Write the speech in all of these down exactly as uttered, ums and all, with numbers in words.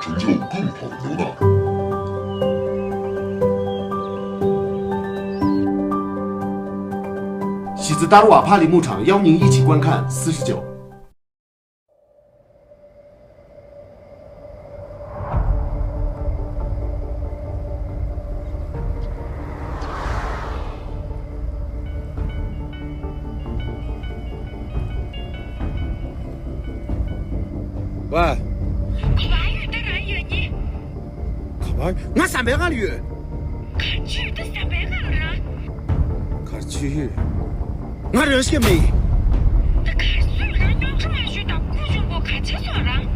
成就更好的牛奶。喜子达瓦帕里牧场邀您一起观看四十九。 ཝ། ག་པར་ཡོད། ད་རང་ཡོད་ནི། ག་པར། ང་ཟམ་པའི་སྒང་ལ་ཡོད། ག་རེ་བྱེད་ད། ཟམ་པའི་སྒང་ལ་རང་། ག་རེ་བྱེད། ང་རང་ཤེས་མེད། ད་ག་རེ་བྱེད། རང་རྙོག་དྲ་མ་ཤོད་ད། སྐུ་གྱོང་པོ་ག་བྱེད་སོང་རང་།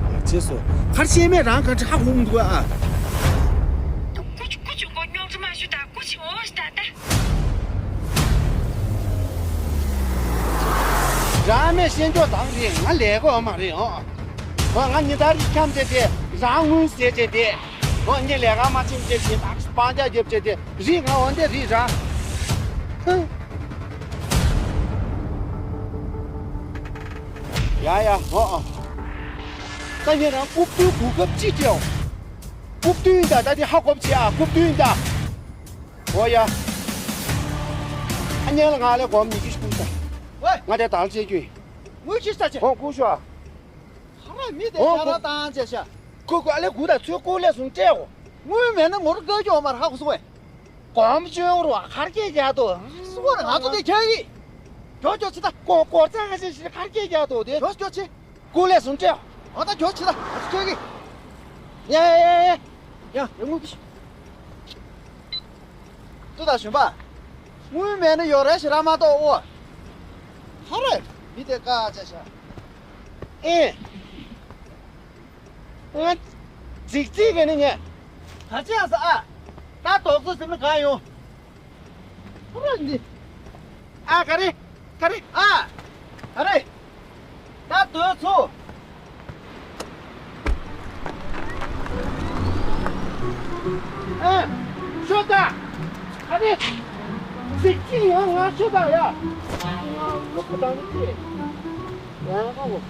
ག་བྱེད་སོང་། ག་རེ་བྱེད་མེད། རང་ག་འདྲ་ཧ་གོ་མི་འདུག་ཨ། ད་སྐུ་སྐུ་གྱོང་པོ་རྙོག་དྲ་མ་ཤོད་ད། སྐུ་གྱོང་པོ་ད་ད། རང་མེད་ཤེས་འཇོག་དང་རེད། ང་ལས་ཀ་ཡོད་མ་རེད་ཨང་། ང་ཉིན་ལྟར་རི་འཁྱམས་བྱས་ཏེ། རང་དངུལ་ཟས་བྱས་ཏེ། ཨོ་ངས་ལས་ཀ་མ་བྱེད་བྱས་ཏེ། ད་སྤང་ཆ་རྒྱབ་བྱས་ཏེ། རི་ང་འོན་ཏེ་རི་རང་། ཧུ། ཡ་ཡ་ཨོ་ཨོ། ད་ངས་རང་རྐུབ་སྟོན་གོ་སྐབས་ཅིག་སྤྲད་ཨོ། རྐུབ་སྟོན་ཡིན་ད། ད་དེ་ཧ་གོ་བྱས་ཨ། རྐུབ་སྟོན་ཡིན་ད། ཨོ་ཡ། ཨ་ཉལ་ང་ལས་སྒོར་མོ་ཉིས་བརྒྱ་ཞིག་བསྐུར་ད། ཝེ། ང་དེ་དང་བྱེད་རྒྱུ་ཡིན། དངུལ་ཅིག་ཟ་ཆེ། ཨོ་བསྐུར་ཤོག་ཨ། ཧ་ར་མི་དེ་ཨོ་ཡ་ར་བཏང་བྱས་ཤ། ཁོ་ཁོ་ཨ་ལེ་གུ་ད་ཚོད་ཁོ་ལས་སོང་སྤྲད་གོ། དངུལ་མེད་ན་མོར་བཀའ་སྐྱོང་མར་ཧ་གོ་སོང་ཝེ། གོམ་བཅོས་རོ་ཁར་སྐད་རྒྱག་དོ། སུ་གོ་ན་ང་ཚོ་དེ་ཁྱོད་ཡིན། ཁྱོད་ཁྱོད་ཆི་ད། ཀོ་ཀོ་ཙག་ཁ་ཤས་ཤིག་ཁར་སྐད་རྒྱག་དོ་དེ། ཁྱོད་ཁྱོད་ཆི། ཀུ་ལས་སུ་འདྲེ། ཨ་ད་ཁྱོད་ཆི་ད། ཁྱོད་ཀྱི། ཡ་ཡ་ཡ་ཡ། ཡ་ཡ་ངུ་གི། ཏུ་ད་ཞུམ་པ། དངུལ་མེད་ན་ཡོད་རེད་ཞེ་ར་མ་གཏོགས་ཨོ། ཧ་རེ། མི་དེ་ཀ་ཅེ་ཤ། ཨེ། ང་། རྫིག་རྫིག་གི་ནི་ངས། ག་ཅི་ཡང་ཟ་ཨ། ད་དོག་ཚོ་ཟིན་ན་གང་ཡོང་། ཨ་ག་རེ། ག་རེ། ཨ། ག་རེ། ད་དོག་ཚོ། ཨ། ཤོད་ད། ག་རེ། ཟིག་ཅི་ཡང་ང་ཤོད་ད་ཡ། ང་ལོ་ཁ་དང་ནི་ཅི། ཡང་ཁ་བོ།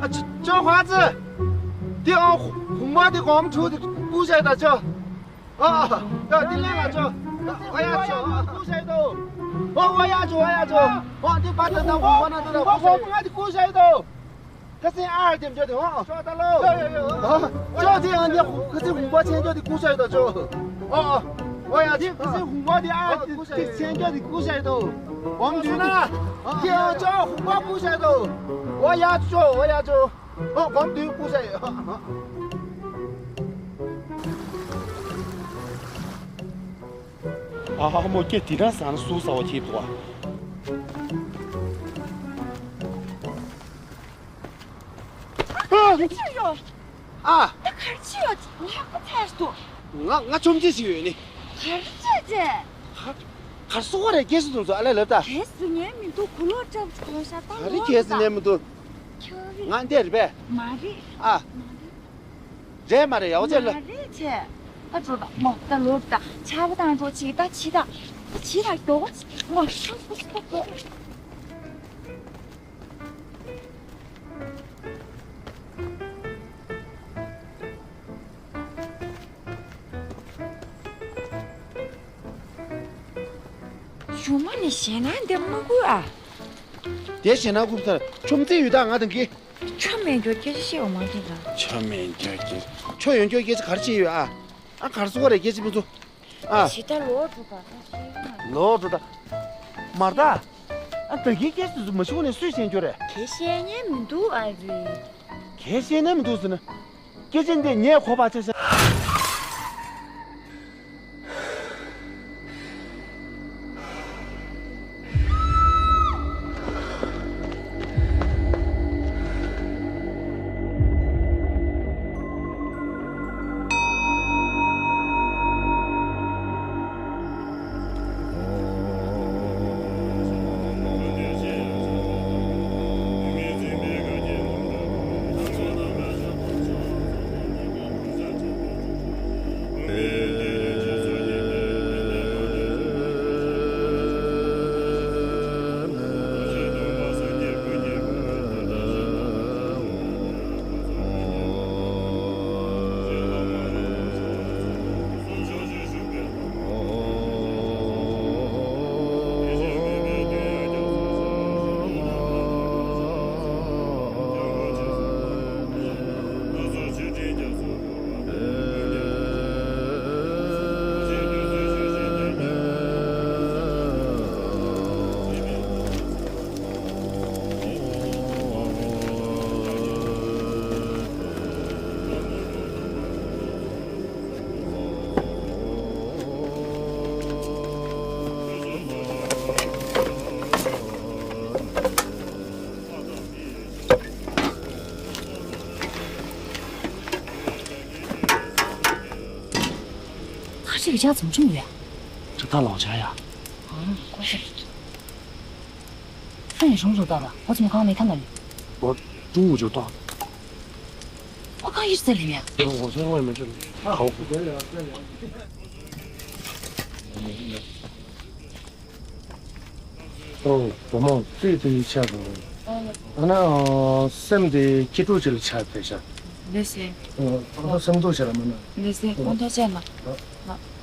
ཨ་ཅོ་ཅོ་ཧོ་ཙི། དེ་ཨོ་ཧུང་མ་དེ་གོམ་ཁྲུ་དེ་ཀུ་ཤ་ད་ཅོ། ཨ་ཨ་ཨ་དེ་ལེ་ང་ཅོ། ཨ་ཡ་ཅོ་ཀུ་ཤ་དོ། ཨོ་ཨ་ཡ་ཅོ་ཨ་ཡ་ཅོ། ཨོ་དེ་པ་ད་ད་ཧུང་མ་ན་དེ་ད་ཀུ་ཤ་དོ། ང་དེ་ཀུ་ཤ་དོ། ཁ་སེང་ཨ་དེ་ཅོ་དེ་ཨོ། ཅོ་ད་ལོ། ཨ་ཅོ་དེ་ཨ་དེ་ཁ་སེང་ཧུང་མ་ཆེན་ཅོ་དེ་ཀུ་ཤ་དོ་ཅོ། ཨོ་ཨོ། ཨོ་ཡ་ཅི་ཁ་སེང་ཧུང་མ་དེ་ཨ་དེ་ཆེན་ཅོ་དེ་ཀུ་ཤ་དོ། ཨོ་མ་དུ་ན། དེ་ཨ་ཅོ་ཧུང་མ་ཀུ་ཤ་དོ། ཨོ་ཡ་ཅོ་ཨོ་ཡ་ཅོ། ཨོ་གོམ་དུས་ཀུ་ཤ་ཡོད། ཨ་ཧ་མོ་སྐྱེ་དེ་འདྲ་ཟ་ན་སུ་ཟ་བ་ཁྱེད་འདུག་ཨ། ཨ། ཨ། ད་གར་ཅི་ཡོད་ལྷག་པ་ཚར་འདུག་ང་ང་ཆོམ་ཅི་ཞིག་ཡོད་ནི། གར་ཅི་ཅེ། གར་གར་སོ་བ་རེ་སྐྱེ་སྲིད་འདུག་ཨ་ལེ་ལབ་ད། གལ་སྲིད་ཉན་མི་འདུག་གུ་ལོག་སྐྲག་གོ་ཤ་ད་ག་རེ་ལོག་གལ་སྲིད་ད་ཉན་མི་འདུག་ཁྱོད་རེད། ང་འདི་རེད་པས། མ་རེད། ཨ། མ་རེད། རེད་མ་རེད་ཡག་པོ་བྱས་ལ། མ་རེད་བྱས། ད་འགྲོ་ད་མོ་ད་ལོག་ད་ཆར་པ་དང་འགྲོ་ཅིག་ད་ཕྱི་ད། ཕྱི་ད་མགྱོགས་པོ་ཅིག་མོ་ཤོག་ཤོག་ཤོག་ཤོག་ཞུ་མ་ནི་ཞེད་སྣང་འདི་མ་དགོས་ཨ། དེ་ཞེད་སྣང་ཁུབ་ཚར་ཆུམ་ཚིག་ཡོད་ད་ང་དང་གི། ཆོ་མེད་འགྱོ་སྐད་ཆ་བཤད་འོ་མ་དེ་ལ། ཆོ་མེད་འགྱོ་སྐད་ཆོ་ཡོང་འགྱོ་སྐད་ཆ་ག་རེ་བཤད་ཡོད་ཨ། ཨ་གར་སོ་ག་རེ་སྐད་ཆ་མི་ཚོ། ཨ། ཞི་ད་ལོ་འགྲོ་ད་ད་ཤེས་མ། ལོ་འགྲོ་ད། མར་ད། ཨ་ད་གི་སྐད་ཆ་དེ་ཚོ་མ་ཤེས་ནས་སུས་བཤད་འགྱོ་རེད། གལ་བཤད་ཉན་མི་འདུག་ཨ་རི། གལ་བཤད་ཉན་མི་འདུག་ཟེར་ན། སྐད་ཆ་འདི་ངས་གོ་བ་ཆ་ཤ། 这个家怎么这么远？这大老家呀。嗯，关键。那你什么时候到的？我怎么刚刚没看到你？我中午就到了。我刚一直在里面。我我在外面这里。那好。ཨོ། བུ་མོ་བཙས་དེ་ཆགས་འདུག་ཨ་ན་སེམས་དེ་སྐྱིད་སྤྲོ་ཅིག་ལ་ཆགས་བསྡད་ཤག་ལགས་སེ། ཨོ། ཨ་ན་སེམས་སྡུག་ཅིག་ལ་མ་ན། ལགས་སེ། ཨོ། ཁོང་ཐུགས་རྗེ་གནང་། ཨོ། ལགས།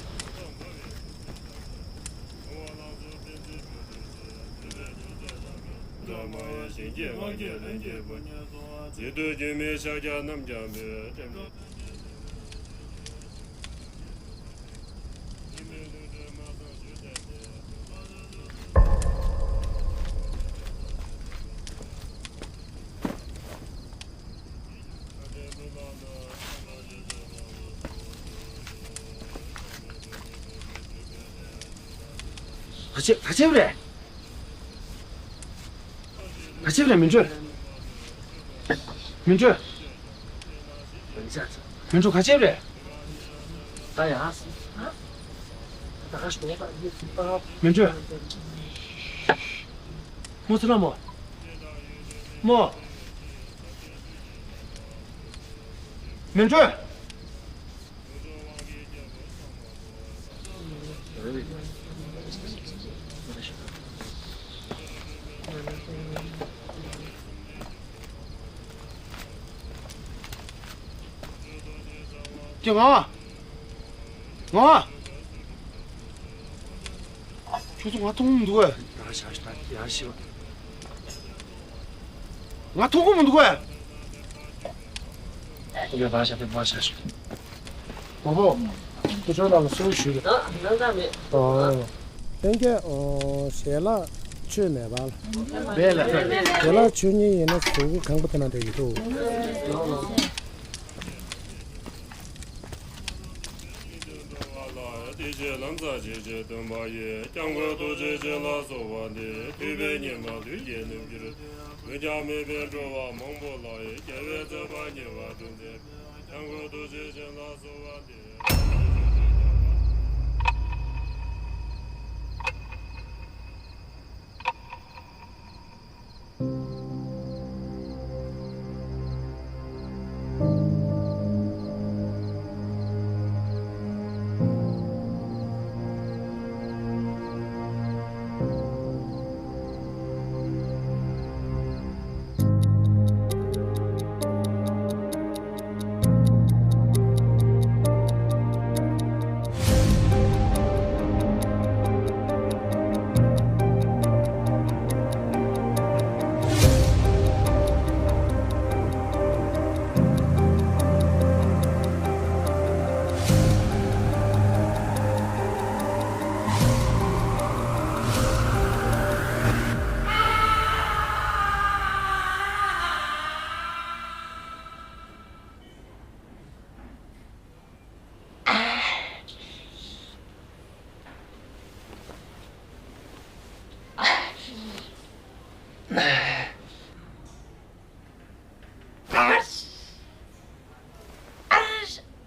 ག་བྱས་ག་བྱས་པ་རེད། ག་བྱས་པ་རེད། མི་འགྲོ། མི་འགྲོ། མི་འགྲོ། ག་བྱས་པ་རེད། ད་ཡ། མི་འགྲོ། མོ་ཚེ་ལ་མོ། མོ། མི་འགྲོ། ཀྱེ་ང་། ང་། ཁྱོད་ཚོ་ང་མཐོང་གི་མི་འདུག་གས། ཡར་བཞག་ཞིག་ད་ཡར་ཞིག་ང་མཐོང་གི་མི་འདུག་གས། ཡར་བཞག་དེ་བཞག་ཞིག་མ་བོ། ཁྱོད་ཚོ་ལ་གསོལ་ཞུས་རེད། ཨོ། ལྷན་རྒྱས། ཨོ། ཞལ་ལག་མཆོད་མེད་པ། མེད་ལ། ཞལ་ལག་མཆོད་མཁན་ཡིན་ན་གཟུགས་པོ་གང་པོ་དེ་ན་འདྲ་ཡོད་དོ། དེ་ཕྱིར་ལམ་ཟབ་ཆེན་གྱི་སྟོན་པ་ཡི། སྐྱབས་མགོན་རྡོ་རྗེ་འཆང་ལ་སོགས་པ་འདི། ཐུབ་པས་ཉེས་པ་ལུས་ཀྱིས་ནུབ་གྱུར་ཏེ། འོན་ཀྱང་མི་ཕན་འགྲོ་བ་མང་པོ་ལ། རྒྱལ་བའི་བསྩོལ་བ་ཉེ་བར་འདུད་མཛད་པའི། སྐྱབས་མགོན་རྡོ་རྗེ་འཆང་ལ་སོགས་པ་འདི།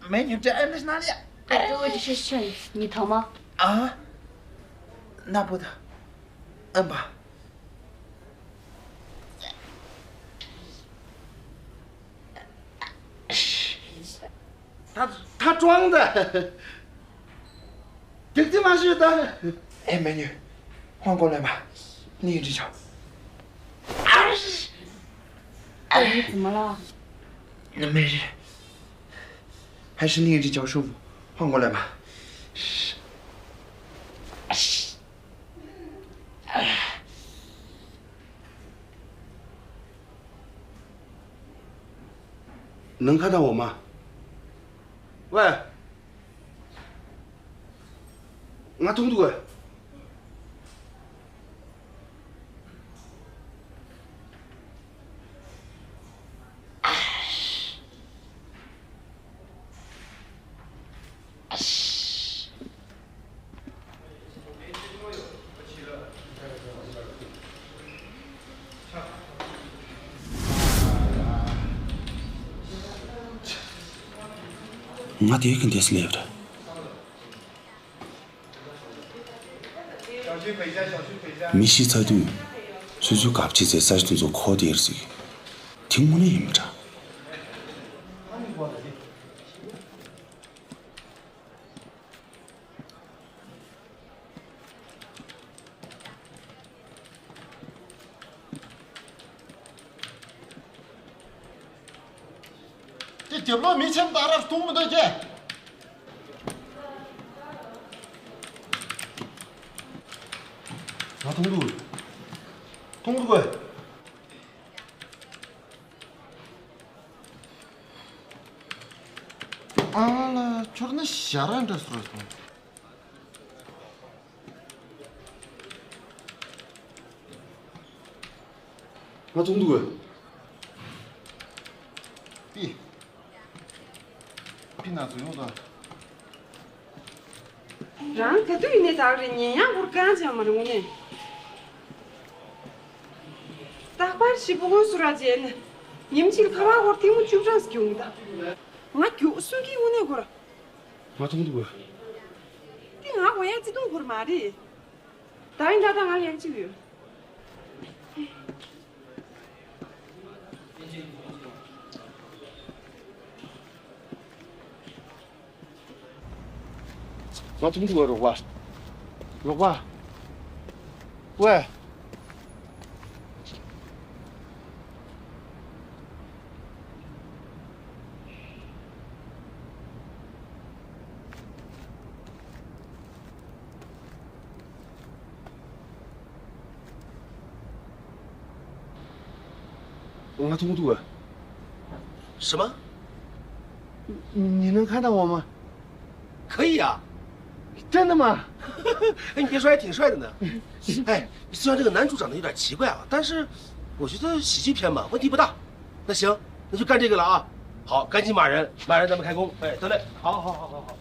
མེ་ཉུང་ཅག་ཨེ་མེ་སྣང་ཡ། ཨ་ཀྲོ་ཝེ་ཏི་ཤེས་ཤེས་ཉི་ཐ་མ། ཨ། ན་པོ་ད། ཨམ་པ། ད་ད་ཀྲོང་ད། སྡིག་ཅི་མ་ཞུ་ད། ཨེ་མེ་ཉུ། ཧོང་གོ་ལེ་མ། ནི་ཡུ་ཅི་ཆོ། ཨ་ནི་ཙི་མ་ལ། ནི་མེ་རི། ཧ་ཤི་ནི་ཡུ་ཅི་ཆོ་ཤུ། ཧོང་གོ་ལེ་མ། ནང་ཁ་དང་འོ་མ། ཝེ། ང་མཐོང་འདུག་གས། ང་དེའི་གི་འདས་སླེབས་རེད། མི་ཤི་ཚར་དུས་སོ་སོའི་གབ་ཆེ་ཚེ་ས་ཞིག་དེ་ཚོ་ཁོ་དེར་ཟིག་དེ་དངོས་གནས་ཡིན་པ་འདྲ། དེ་རྒྱབ་ལོགས་མི་ཆེན་ད་རར་གཏོང་མི་འདོད་ཀྱེ། ང་མཐོང་འདུག་མཐོང་འདུག་གས། ཨ་ལ་ཁྱོད་ནི་ཞ་ར་འདྲ་སོང་སོང་། ང་མཐོང་འདུག་གས། པི། པི་ན་ཚོ་ཡོང་དང་། རང་ག་དུས་ཡིན་ནའི་དག་རེད། ཉན་ཡག་སྐོར་གང་ཅང་མ་རེད་དངོས་གནས། རྟག་པར་ཞིབ་པོ་དངོས་སུ་ར་བྱས་ནས་ཉིན་གཅིག་ཁ་བ་སྐོར་ཐེངས་མ་བཅུ་གྲངས་སུ་རྒྱུག་འདུག་ང་རྒྱུག་སུན་གི་དངོས་གནས་སྐོར། ང་མཐོང་འདུག་གས། དེ་ང་གོ་ཡག་ཅི་གཏོང་སྐོར་མ་རེད། ད་ཡིན་ད་ད་ང་ལན་གཅིག་ཡོད། ང་མཐོང་འདུག་གས་རོགས་པ། རོགས་པ། ཝེ། ང་མཐོང་འདུག་གས། 什么？你能看到我吗？可以啊。真的吗？哎，你别说，还挺帅的呢。哎，虽然这个男主长得有点奇怪啊，但是我觉得喜剧片嘛，问题不大。那行，那就干这个了啊。好，赶紧码人，码人咱们开工。哎，得嘞，好，好，好，好，好。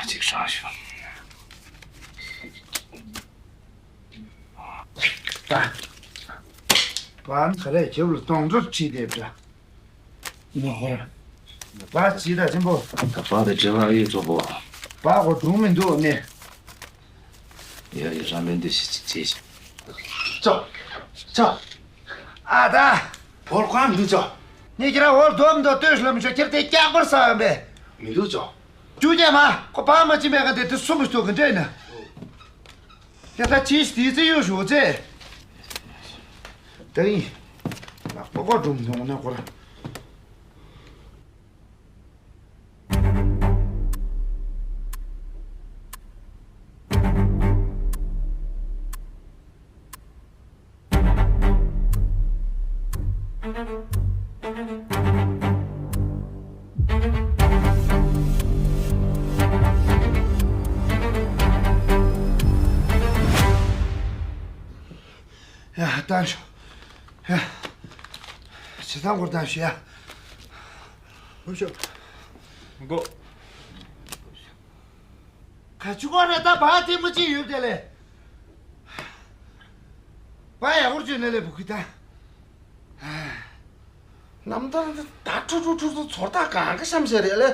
ཅིག་སང་ཞུ། པ། པ་ག་རེ་ཁྱེད་ལ་གཏོང་འདྲི་བྲིས་དེ་འདྲ། ནོ་ཧོར། པ་ཅི་ད་ཆེན་པོ། ད་པ་དེ་དྲི་བ་ཡོད་ཚོ་པོ། པ་གོ་དྲུང་མི་འདུག་ནི། ཡ་ཡ་རང་ལན་འདི་ཞིག་ཅིག་བྱེད་ཤིག་ཅོ། ཅོ། ཨ་ད། ཧོར་ཁོ་ཨ་མི་འདུག་ཅོ། ནི་ཁྱེད་རང་ཧོར་དོ་མི་འདུག་ལྟོས་ཤིག་ལམ་ཤོ་ཁྱེར་དེ་སྐྱག་པར་ཟ་ཡོང་པས། མི་འདུག་ཅོ། ཅུ་རྒྱལ་མ་ཁོ་པ་མ་ཅི་མེད་ག་དེ་དེ་སུ་མི་སྟོ་གི་འདྲེ་ན། དེ་ད་ཅི་ཞིག་དེ་ཙི་ཡོད་ཞོ་ཙེ། ད་ཡིན། ལག་པ་ཀོ་སྒྲུང་མཐོང་ན་ཁོ་ར། ཡ་ཏང་ཤོ། ཡ། ཇི་ལྟར་འགོར་ཏང་ཤོ་ཡ། འགོ་ཤོ། འགོ། ག་ཅུ་གོ་རེ་ད་བ་ཐེ་མོ་ཅི་ཡོད་དེ་ལེ། བ་ཡ་འུར་ཅུ་ནེ་ལེ་བུ་ཁི་ད། ནམ་ད་ད་ཁྲུ་ཁྲུ་ཁྲུ་ཁྲུ་ཚོར་ད་གང་གི་བཤམ་ཤེས་རེད་ལེ།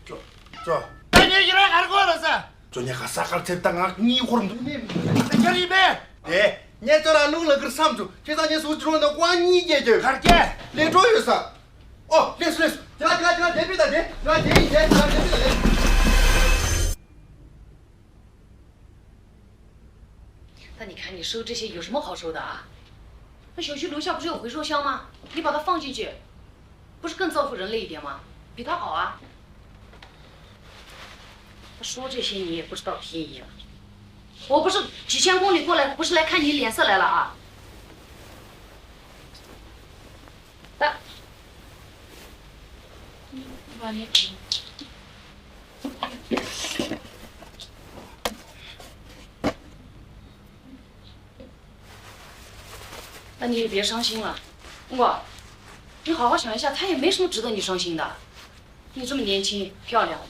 ཅོ། ཅོ། ད་ངས་ཡི་རང་གར་གོ་ར་ས། ཅོ་ཉེ་ཁ་ས་ཁར་ཚེབ་ད་ངག་གཉིས་ཧོར་འདུག་ནས་མི་ཁྱེར་ཡིན་པས། དེ་ངས་ཅོ་ར་ལུག་ལ་གིར་བསམ་བྱུང་ཁྱེད་ཚ་ངས་སུ་ཅི་རོ་ན་ཀོ་གཉིས་སྐྱེས་ཀྱི་གར་སྐྱེ་ལས་འགྲོ་ཡོད་ས། ཨོ་ལེས་ལེས། ཇ་ཇ་ཇ་དེ་པི་ད་དེ་ཇ་དེ་ཡིན་དེ་ཇ་དེ་པི་ད་དེ། 那你看，你说这些有什么好说的啊？那小区楼下不是有回收箱吗？你把它放进去，不是更造福人类一点吗？比它好啊。他说这些你也不知道便宜啊。我不是几千公里过来，不是来看你脸色来了啊。 ད། 那你也别伤心了，木瓜，你好好想一下，他也没什么值得你伤心的。你这么年轻漂亮，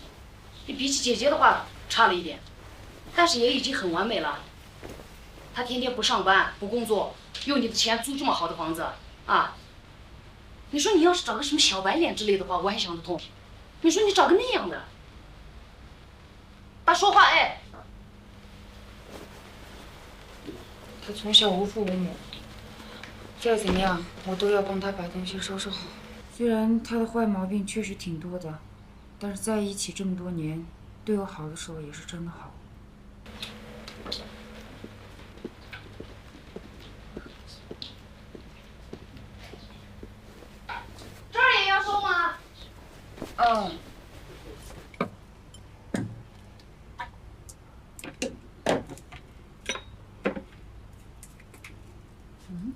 你脾气姐姐的话差了一点，但是也已经很完美了。他天天不上班不工作，用你的钱租这么好的房子啊，你说你要是找个什么小白脸之类的话，我还想得通。你说你找个那样的，他说话哎。他从小无父无母，再怎样我都要帮他把东西收拾好。虽然他的坏毛病确实挺多的，但是在一起这么多年，对我好的时候也是真的好。这儿也要收吗？嗯。嗯，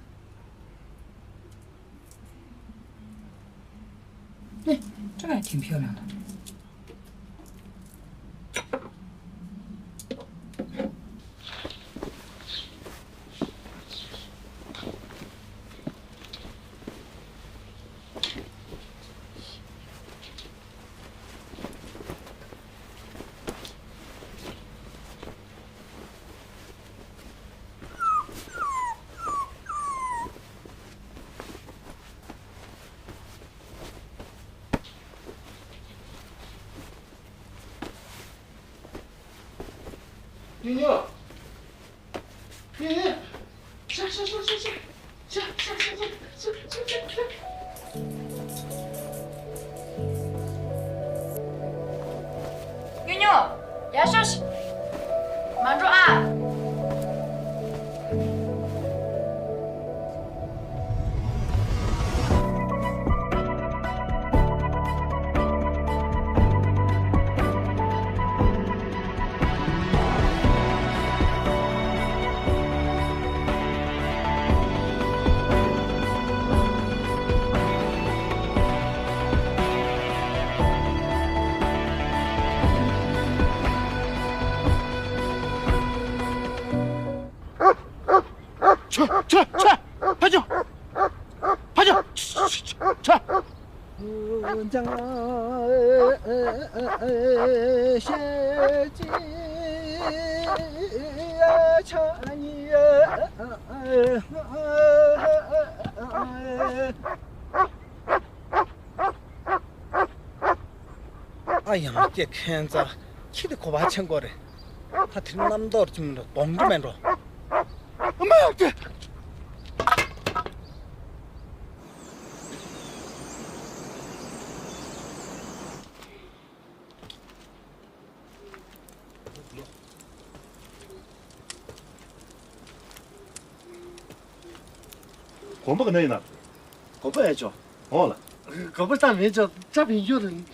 哎，这个还挺漂亮的。妞妞，妞妞，下下下下下。 妞妞，ཡར་ཤོག་མ་འགྲོ་ཨ། ཁྱོད་ཁྱོད་ཁྱོད་ཕ་ཇོ། ཕ་ཇོ། ཁྱོད། ཨ་ཡང་སྐྱེ་ཁན་ཙ། ཁྱི་དེ་གོ་བ་ཆེན་གོ་རེད། ད་དེ་རིང་རྣམ་རྟོག་ཅིག་མིན་འགྲོ་གདོང་གི་མེད་འགྲོ། ཨ་མ་ཡག་གི། དགོན་པ་ག་ནས་ཡིན་ན། དགོན་པ་ཨེ་ཆོ། འོང་ལ། དགོན་པ་ས་མེད་ཆོ་ཅ་བིན་ཡོད་རེད།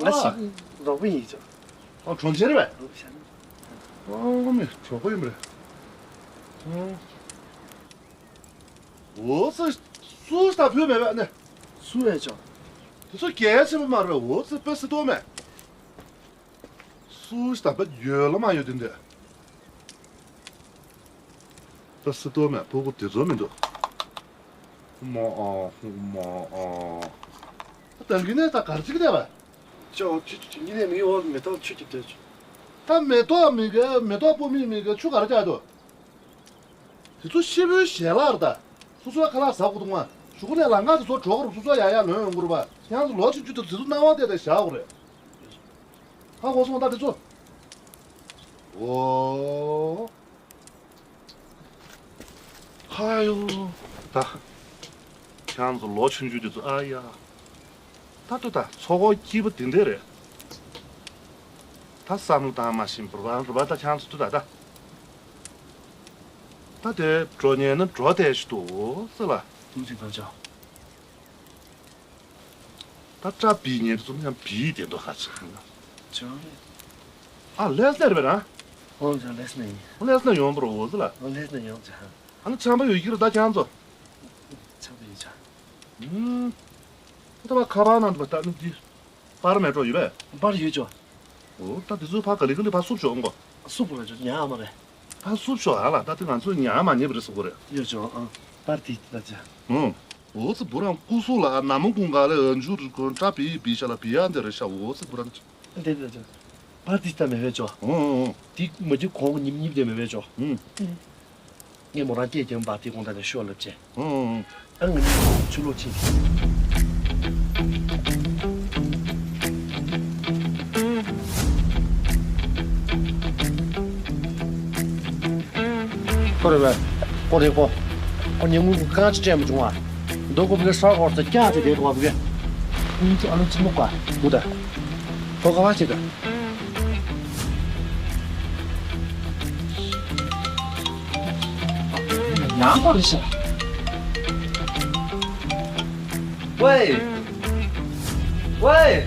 ང་ཞིག་རོགས་པ་ཡིན་ཆོ། ཨ་གྲོང་ཁྱེར་བས། ཨོ་མི་གྲོགས་པོ་ཡིན་པ་རེད། ཨོ་ཙི། སུ་ཞིག་ད་བུད་མེད་པས་ནི། སུ་ཨེ་ཆོ། དེ་ཚོ་གལ་ཆེན་པོ་མ་རེད། ཨོ་ཙི་པེ་སི་ཏོ་མེད། སུ་ཞིག་ད་པ་ཡོད་ལ་མ་ཡོད་དེ་འདྲ། ད་སི་ཏོ་མེད་ཕྲུ་གུ་དེ་ཚོ་མི་འདུག་མ་ཨ་ཧུ་མ་ཨ། ད་གིན་ནས་ད་གར་ཅིག་བསྡད་པ། ཅོ་ཆུ་ཆུ་ཉི་ནས་མི་འོག་མེ་ཏོག་ཆུ་ཅིག་སྤྲད་ཆུ། ད་མེ་ཏོག་མི་དགེ་མེ་ཏོག་སྤོ་མི་མི་དགེ་ཆུ་གར་བཅག་འདུག་དེ་ཚོ་ཤི་བོའི་ཞལ་ལག་རེད་ད། སོ་སོའི་ཁ་ལག་ཟ་དགོས་འདུག་མ། གཞུག་གུ་ནས་ལམ་ཁ་དེ་ཚོ་འགྲོ་དགོས་རུང་སོ་སོ་ཡག་ཡག་ལོན་ཡོང་དགོས་རེད་པ། ཁྱེད་རང་ཚོ་ལོ་ཆུང་ཆུང་དུ་དེ་ཚོ་སྣང་བ་བལྟས་ཏེ་བཞག་དགོས་རེད། ཧ་གོ་སོང་ད་དེ་ཚོ། ཨོ། ཧ་ཡོ། ད། ཁྱེད་རང་ཚོ་ལོ་ཆུང་ཆུང་དེ་ཚོ་ཨ་ཡ། ད་ལྟོས་ད་ཚོགས་འཁོར་སྐྱིད་པོ་དེ་འདྲས་རེད། ད་བསམ་བློ་བཏང་མ་ཤེས་པར་བང་རུ་བ་ད་ཁྱེད་རང་ཚོ་ལྟོས་ད་ད། ད་དེ་འགྲོ་ཉན་ན་འགྲོ་བསྡད་ཤི་འདུག་ཟེར་ལ། ཐུགས་རྗེ་གནང་ཅག་ད་སྐྲ་བིས་ཉན་དེ་ཚོ་ཡང་བིས་བསྡད་འདུག་ཧ་ཅང་། ཅང་རེད། ཨ་ལེས་ནེར་བེ་རང་། ཨོ་ཅང་ལེས་ནེ་ཡིན། ལེས་ནེ་ཡོང་པར་འོ་ཟེར་ལ། ཨོ་ལེས་ནེ་ཡོང་ཅང་། ཨ་ནི་ཆམ་པ་ཡོད་ཀྱི་རེད་ད་ཁྱེད་རང་ཚོ། ཆགས་པ་ཡོད་ཆགས། ཨུམ། ད་ལྟ་བ་ཁ་པར་ནང་དུ་བ་ད་ནི་འདི། པར་མེད་འགྲོ་ཡོད་པས། པར་ཡོད་ཅོ། འོ་ད་འདི་ཚོའི་ཕ་ག་ལི་ག་ལི་ཕ་སུབ་ཤོག་འགོ། སུབ་ར་ཅོ་ཉ་ཨ་མ་རེད། ཕ་སུབ་ཤོག་ཨ་ལ་ད་དེ་ང་ཚོས་ཉ་ཨ་མ་ཉེ་བ་རེད་ཟེར་གོ་རེད། ཡོད་ཅོ་ཨ། པར་ཏི་ཏི་ད་ཅ། ཨང་། འོ་ཙི་བུ་རང་སྐུ་གཟུགས་ལ་ཨ་ན་མོ་ཀུན་ག་ལ་འཇུ་རུ་ཀོན་ཏྲ་པི་པི་ཤ་ལ་པི་ཡ་འདི་རེ་ཤ་འོ་ཙི་བུ་རང་ཅི། འདི་ད་ཅ། པར་ཏི་ཏི་ད་མེ་བེ་ཅོ། ཨང་ཨང་ཨང་། ཏི་མ་ཅི་ཁོང་ཉིབ་ཉིབ་དེ་མེ་བེ་ཅོ། ཨང་། ངས་མོ་རང་སྐད་ཀྱང་པར་ཏི་ཀོང་ད་ནས་ཤོ་ལབ་ཅེ། ཨང་ཨང་། ཨ་ང་ཉིད་ཆུ་ལོག་ཕྱིན། ཁོ་རེ་བས། ཁོ་རེ་ཁོ། ཁོ་ཉིན་མོ་གང་ཅི་སྤྲད་མ་བྱུང་བ། མདོ་ཁོ་བུ་གའི་ས་སྐོར་ཚོ་སྐྱག་ཅིག་དེ་ཐོག་བུ་གའི། ཁོ་ཉིད་ཚོ་ཨ་ལོ་ཆི་མོ་བཀའ་དགུ་ད། ཁོ་ག་བ་ཅི་ད། ཡང་པར་ཤ། ཝེ། ཝེ།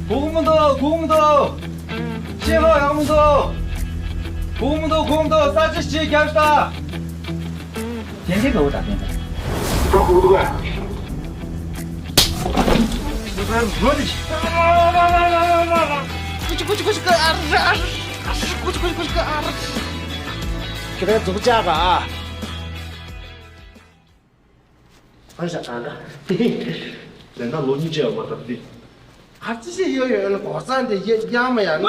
གུག་མི་འདུག་གུག་མི་འདུག་ཤེས་ཧོ་ཡག་མི་འདུག་གུག་མི་འདུག་གུག་མི་འདུག་ས་ཅི་ཞིག་རྒྱབ་ཤ། དེ་འདྲའི་ག་བོ་ད་དེ་འདྲ། ད་གུག་འདུག་ག་ཀུ་ཅི་ཀུ་ཅི་ཀུ་ཅི་ཀ་ཨ་ར་ཨ་ར་ཨ་ར་ཀུ་ཅི་ཀུ་ཅི་ཀུ་ཅི་ཀ་ཨ་ར། ཁྱེད་རང་འཛུགས་བྱ་ག་ཨ། ཨ་ཞ་ཨ་ག་ལས་ན་ལོ་གཉིས་བྱས་པ་དང་དེ། ག་ཅི་ཞིག་ཡོད་ཡོད་ལ་གོ་ས་འདི་ཡ་ཡ་མ་ཡ་ནི།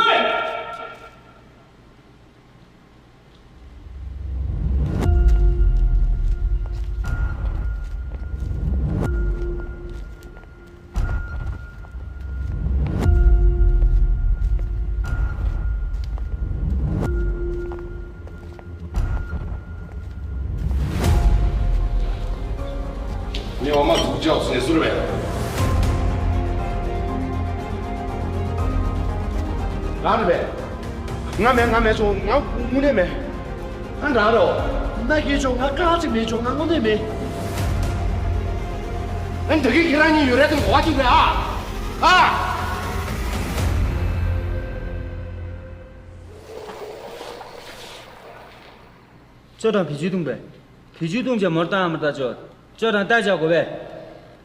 ངས་འོ་མ་ཟུག་ཅག་ཟེར་ཟུར་བས། རང་རེད་པས། ང་མེད་ང་མེད་བྱུང་ང་དངོས་གནས་མེད། ཨ་འདྲ་རོ། ན་གིན་ཆོག་ང་རྐང་གཅིག་མེད་ཆོག་ང་དངོས་གནས་མེད། ཨ་འདི་གིས་ཁྱེད་རང་གཉིས་ཡོད་རེད་དང་གོ་བ་གཅིག་རེད་ཨ། ཨ། ཅོ་དང་བེད་སྤྱོད་གཏོང་པས། བེད་སྤྱོད་གཏོང་བྱ་མོར་བཏང་མ་ལྟ་ཅོ། ཅོ་དང་ལྟ་བྱ་དགོས་པས།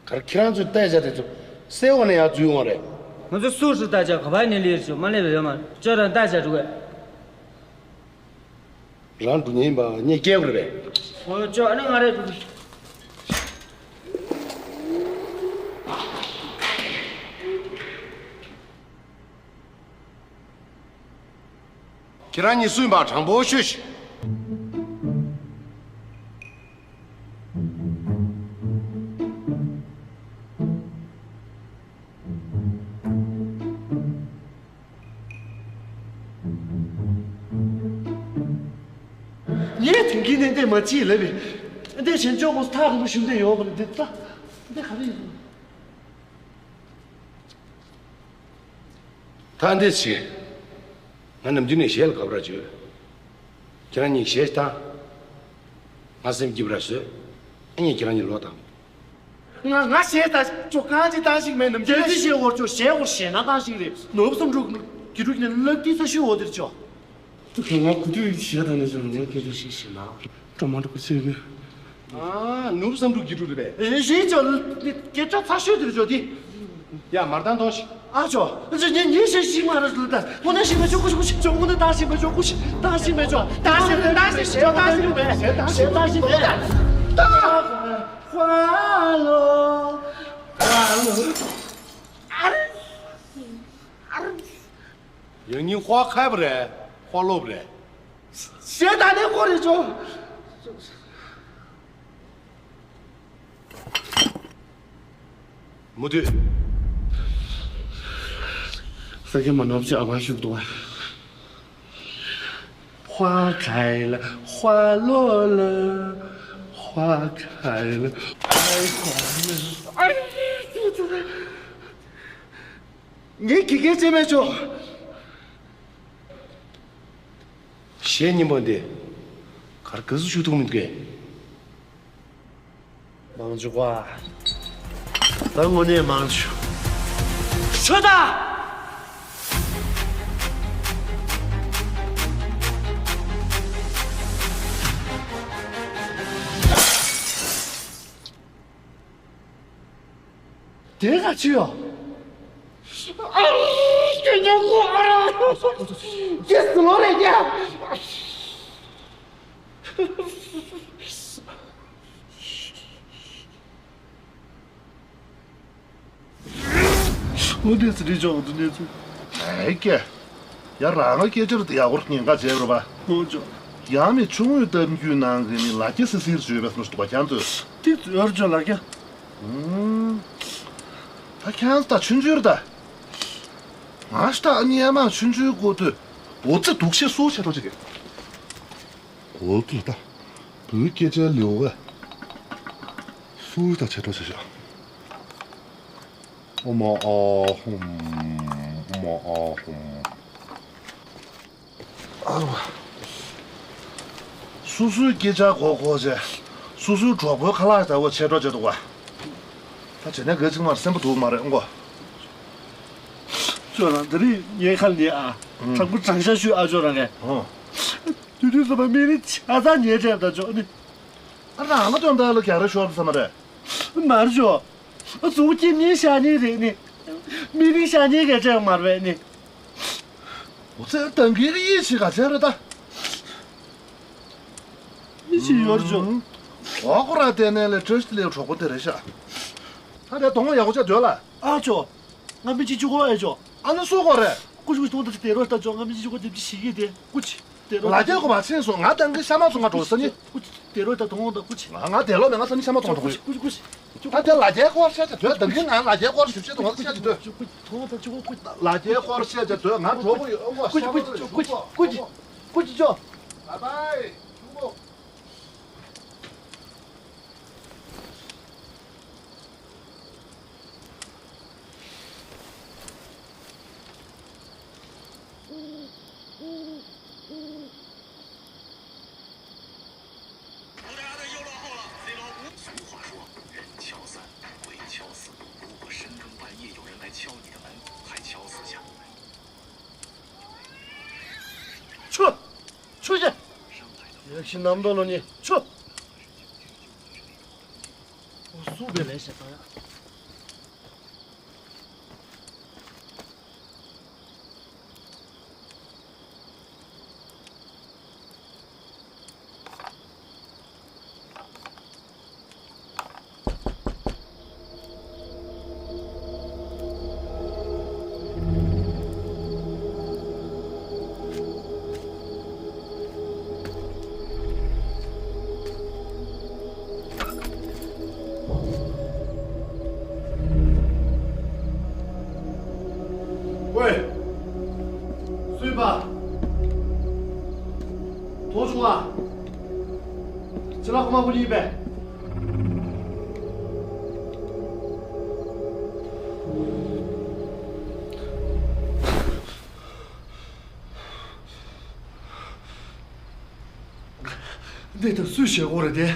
གར་ཁྱེད་རང་ཚོས་ལྟ་བྱ་དེ་ཚོ་གསལ་བ་ནས་ཡར་འཛུལ་ཡོང་བ་རེད། ང་ཚོ་སུ་སུ་ལྟ་བྱ་ག་པར་ནས་ལེར་ཅོ་མ་སླེབས་པ་ཡོད་མ་ཅོ་དང་ལྟ་བྱ་འགྲོ་བས། རང་འགྲོ་ཉེན་ཡིན་པ་ངས་སྐྱེལ་དགོས་རེད་པས། འོ་ཅོ་ཨ་ནི་ང་རེད། ཁྱེད་རང་གཉིས་སུ་ཡིན་པ་དྲང་པོ་ཤོད་ཤིག་ངས་དེང་གི་ནས་འདས་མ་ཅིས་ལབ་པས། འདས་བྱེད་ཆོག་གོ་ཐག་རིང་པོ་ཞུ་འདོད་ཡོད་པ་ལ་འདི་ལྟ། འདི་ག་རེ་ཡིན། ད་འདི་བྱེད། ང་ནམ་རྒྱུན་ནས་གཞས་ལ་དགའ་པོ་ར་བྱོས། ཁྱེད་རང་གཉིས་གཞས་བཏང་། ང་སེམས་སྐྱིད་པོ་ར་བཟོས། ཨ་ནི་ཁྱེད་རང་གཉིས་ལོག་དང་། ང་ང་གཞས་ད་ཅོ་གང་ཅི་བཏང་ཞིག་མེད་ནམ་རྒྱུན་ནས་གཞས་འོར་ཅོ་གཞས་འོར་གཞས་ན་བཏང་ཞིག་རེད། ནོར་བུ་བསམ་འགྲུབ་གི་རུ་ནས་ལབ་དུས་ས་ཤུ་འོ་དེར་ཅོ། ང་གུ་དུས་གཞས་དང་ནས་ཅོ་ངས་སྐད་ཆ་ཞིག་བཤད་ན། ཀྲོ་མ་འགྲོ་གི་ཚོད་གི། ཨ། ནུབ་བསམ་འགྲུབ་ཀྱི་འགྲུབ་རེད་པས། ཨེ་ཞེས་ཅོ། སྐད་ཆ་ཚ་ཤོས་དེར་ཅོ་དེ། ཡ་མར་ཏང་ཏོང་ཞིག་ཨ་ཅོ། ཅོ་ཉེ་ཉེ་ཞེས་ཞིག་མ་ར་ལུ་ད། ཁོ་ན་ཞིག་མ་ཅོ་ཁུ་ཞིག་ཁུ་ཞིག་ཅོ་ཁོ་ན་ད་ཞིག་མ་ཅོ་ཁུ་ཞིག་ད་ཞིག་མ་ཅོ་ད་ཞིག་མ་ད་ཞིག་ཞེས་ད་ཞིག་མ་ཞེས་ད་ཞིག་མ་ད། ཧ་ལོ། ཧ་ལོ། ཨ་རེ། ཨ་རེ། ཡང་ཉིན་ཧོ་ཁ་བ་རེད། ཧོ་ལོབ་རེད། ཞེ་ད་ནས་ཁོ་རེ་ཅོ། མུ་མཐུད། ས་ཁྱི་མ་ནོར་ཅི་ཨ་བ་ཤུག་ཏུ་བ། ཧོ་ཁ་ལ་ཧོ་ལོ་ལ་ཧོ་ཁ་ལ་ཨ་ཧོ་ལ། ངས་དགེ་རྒན་བྱས་མེད་ཆོག་གཞས་རྙིང་པ་འདི་གར་ག་ཟུ་ཞུ་ཐུབ་མི་འདུག་གས། མང་ཆུ་བ། ད་དངོས་གནས་མང་ཆུ། ཆོ་ད། དེ་ག་ཅི་ཡོད། ཨ། ཁྱོད་ཉོ་གོ་ཨ་ར། ཁྱེད་སུ་ལོ་རེད་ཀྱ། ཨོ་དེ་སི་རི་ཅོག་དུ་ནས་ཚུ། ཨེ་ཀྱེ། ཡ་རང་ང་སྐད་ཆ་རུ་དེ་ཡག་པོར་ཉེན་ཁ་བྱས་རོ་བ། ཨོ་ཅོག་ཡང་མི་ཆུང་ངུའི་གཏམ་རྒྱུད་ནང་གི་ནི་ལ་རྒྱ་སི་སིར་བརྗོད་པའི་སོ་སོ་བ་ཁྱང་ཚོས། དེ་ཚུ་ཡོར་ཅོག་ལ་རྒྱ། ཨུམ། ད་ཁྱང་ད་ཆུན་ཆུར་ད། ང་ཤ་ད་ཉེ་མ་ཆུན་ཆུའི་སྐོར་དུ། འོ་ཙི་དུག་ཤེས་སུ་ཆེ་ཏོ་ཅིག་གི། གོལ་ཏི་ལ་ད། བོད་སྐད་ཆའི་ལེའུ་བས། སུའི་ད་ཆེ་གྲོགས་ཆེ་ཤོག་ཨོ་མ་ཨ་ཧུམ། ཨོ་མ་ཨ་ཧུམ། ཨ་རུ། སུ་སུའི་སྐད་ཆ་གོ་གོ་ཆེ། སུ་སུའི་གྲོགས་པོའི་ཁ་ལག་ཟ་བོ་ཆེ་གྲོགས་ཆེ་འདུག་བ། ད་བྱས་ན་ག་ཅིག་མར་སེམས་པ་སྡུག་མ་རེད་ཨང་གོ། ཅོ་རང་དེ་རིང་ངའི་ཁ་ལ་ཉེ་ཨ། དྲང་པོ་དྲང་བཞག་ཞུ་ཨ་ཅོ་རང་གས། ཨོ། དུས་དུས་སུ་མ་མི་རིགས་ཆ་ཚང་ཉེ་འདྲེས་ད་ཅོ་ནི། ཨ་རང་ལ་དོན་དག་ལ་རྒྱག་རེས་ཤོར་ས་མ་རེད། མར་ཅོ། ཨ་ཙུ་ཁྱེད་ནི་ཤ་ནི་རེད་ནི། མི་རིགས་ཤ་ནི་གས་ཅེ་མར་བས་ནི། འོ་ཚེ་ཏང་གི་གི་ཡིད་ཆེས་ག་ཚད་རེད་ད། ཡིད་ཆེས་ཡོར་ཅོ། འོ་ཁོ་ར་དེ་ནས་ལས་བཀྲ་ཤིས་ལས་གྲོགས་པོ་དེ་རེད་ཤག་ད་དེ་གདོང་ཡག་པོ་ཆགས་སྡོད་ལ། ཨ་ཅོ། ང་མི་གཅིག་གཅིག་གོ་ཨེ་ཅོ། ཨ་ནི་སུ་གོ་རེད། ཀུ་ཅི་ཀུ་ཅི་ཐོང་ད་ཅི་དེ་རོ་ལྟ་ཅོ། ང་མི་གཅིག་གཅིག་གོ་དེབ་ཅི་ཞིག་གི་དེ་ཀུ་ཅི། དེ་རོ་ལ་རྒྱལ་གོ་བ་ཆེན་སོང་ང་ཏང་གི་ཤ་མ་ཚོང་ང་འགྲོ་ས་ནི། ཀུ་ཅི་དེ་རོ་ལྟ་ཐོང་ད་ཀུ་ཅི། ང་ང་དེ་ལོ་མེ་ང་ས་ནི་ཤ་མ་ཚོང་ཐོང་ཀུ་ཅི་ཀུ་ཅི་ཀུ་ཅི། ད་དེ་ལ་རྒྱལ་གོ་བ་ཤ་ཅ་དོད་ཏང་གི་ང་ལ་རྒྱལ་གོ་བ་ཞིབ་ཆེ་དུ་ང་ཤ་ཅ་དོད། ཀུ་ཅི་ཐོང་ད་ཅི་གོ་ཀུ་ཅི། ལ་རྒྱལ་གོ་བ་ཤ་ཅ་དོད་ང་གྲོགས་པོ་ཡོད་ཨོ་ཀུ་ཅི་ཀུ་ཅི་ཀུ་ཅི་ཀུ་ཅི་ཀུ་ཅི་ཅོ། Bye bye. ཆུ། ཆུ་ཞེས། ཡག་ཤི་གནམ་རྡོ་ལོ་ནི་ཆུ། འོ་སུ་བེ་ལེ་ཞེས་ད་ཡ། ཝེ། སུས་པ། ཐོ་ཆུང་བ། ཅི་ལ་ཁོ་མ་ཁོ་ཡིན་པས། འདི་ལྟར་སུས་བྱེད་དགོས་རེད་དེ།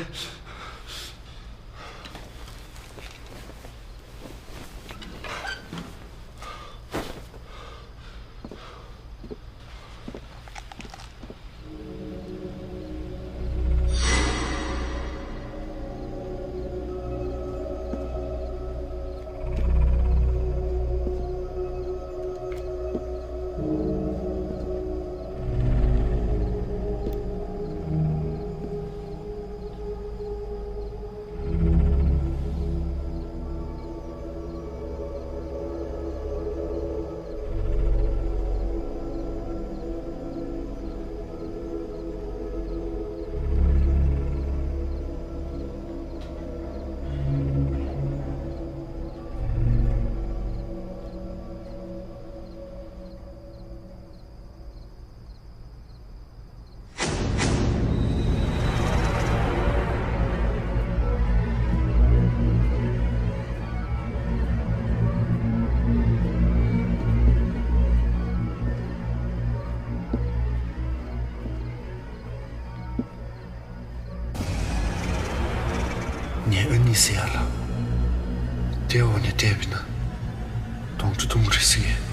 ངས་ཨ་ནི་ཟེར་ཡ་ལ། དེ་འོག་ནས་བལྟས་པ་ཡིན་ན། དོང་ཁྲི་དུམ་རེ་ཟེར།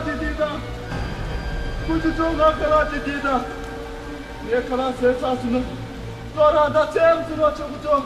དེ་དེ་དང་། ཀུ་ཅི་ཅོ་ང་ཁ་ལག་དེ་དེ་དང་། ངས་ཁ་ལག་ཟས་ཚར་སོང་ན། ཁྱོད་རང་ད་ཚེམ་ཚུར་རོགས་ཆོག་གི་ཆོག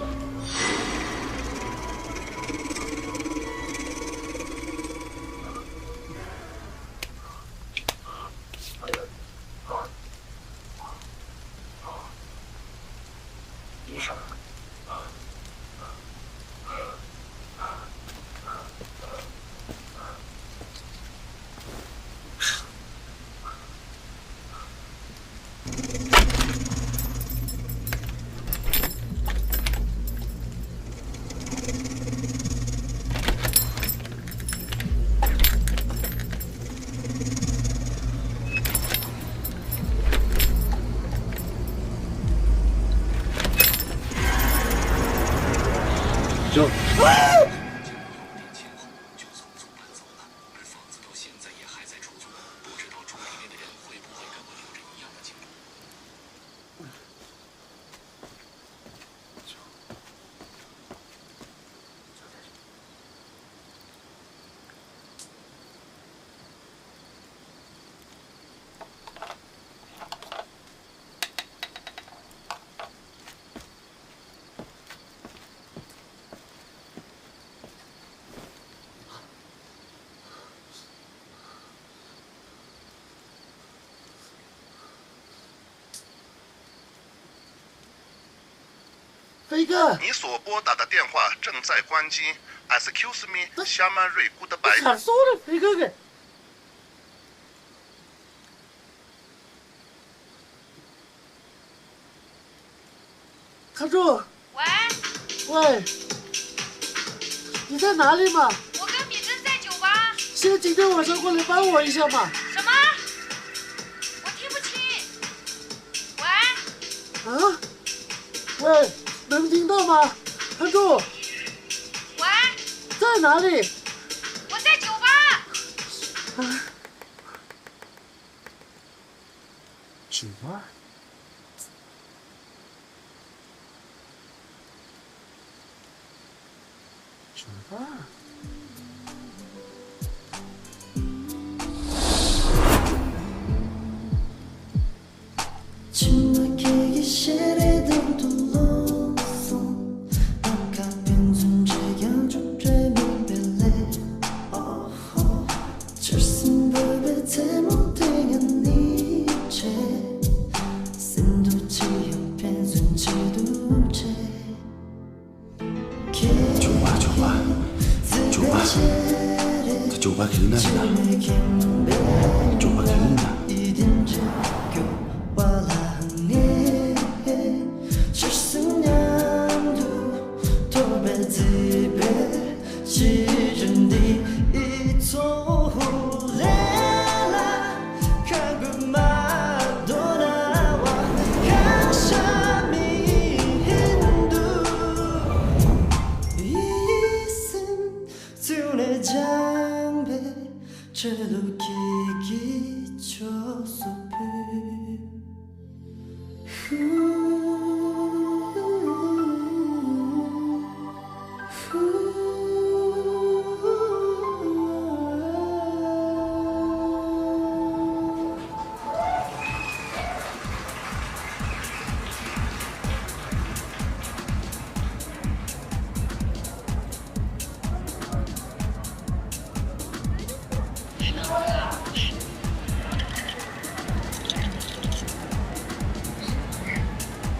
飞哥，你所拨打的电话正在关机。Excuse me, Shaman Ray, goodbye. 啥时候了，飞哥哥？ 卡住。喂。喂，你在哪里嘛？我跟米珍在酒吧。现在今天晚上过来帮我一下嘛。什么？我听不清。喂。啊？喂，能听到吗？卡住。喂。在哪里？我在酒吧。啊。 酒吧？酒吧？ཇོ་བོ་ཇོ་བོ། ཇོ་བོ་གིས་ན་ཡིན་ན། ཇོ་བོ་གིས་ན།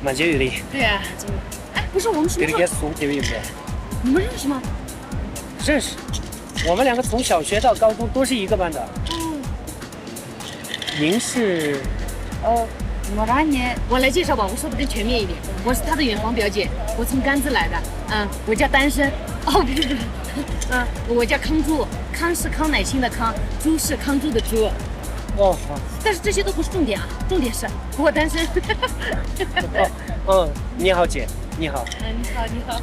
མ་མཇལ་ཡུན་རིང་། 对呀，真的。哎，不是，我们什么时候？དེ་རིང་ཁ་སང་ཟུག་བསྡད་པ་ཡིན་པས། 你们认识吗？认识，我们两个从小学到高中都是一个班的。哦。您是？呃，我让你，我来介绍吧，我说不定全面一点。我是他的远房表姐，我从甘孜来的。嗯，我叫丹参。哦，不是，不是，嗯，我叫康珠，康是康乃馨的康，珠是康珠的珠。哦，好。但是这些都不是重点啊，重点是我单身。哦，哦，你好，姐，你好。嗯，你好，你好。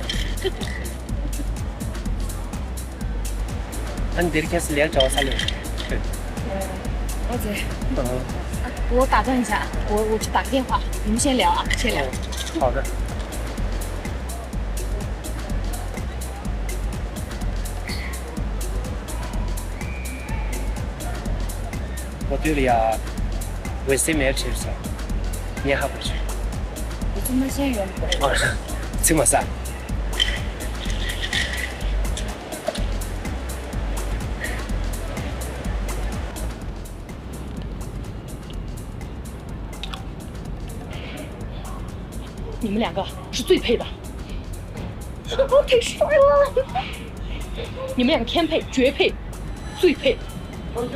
那你得开始连找啥嘞？我姐，嗯。啊，我打断一下，我，我去打个电话，你们先聊啊，先聊。嗯，好的。我队里啊，卫生没吃啥，你还不去？我怎么先远点？啊，这么sad。你们两个是最配的。我太帅了！你们两个天配、绝配、最配。ཨོ་ཡ།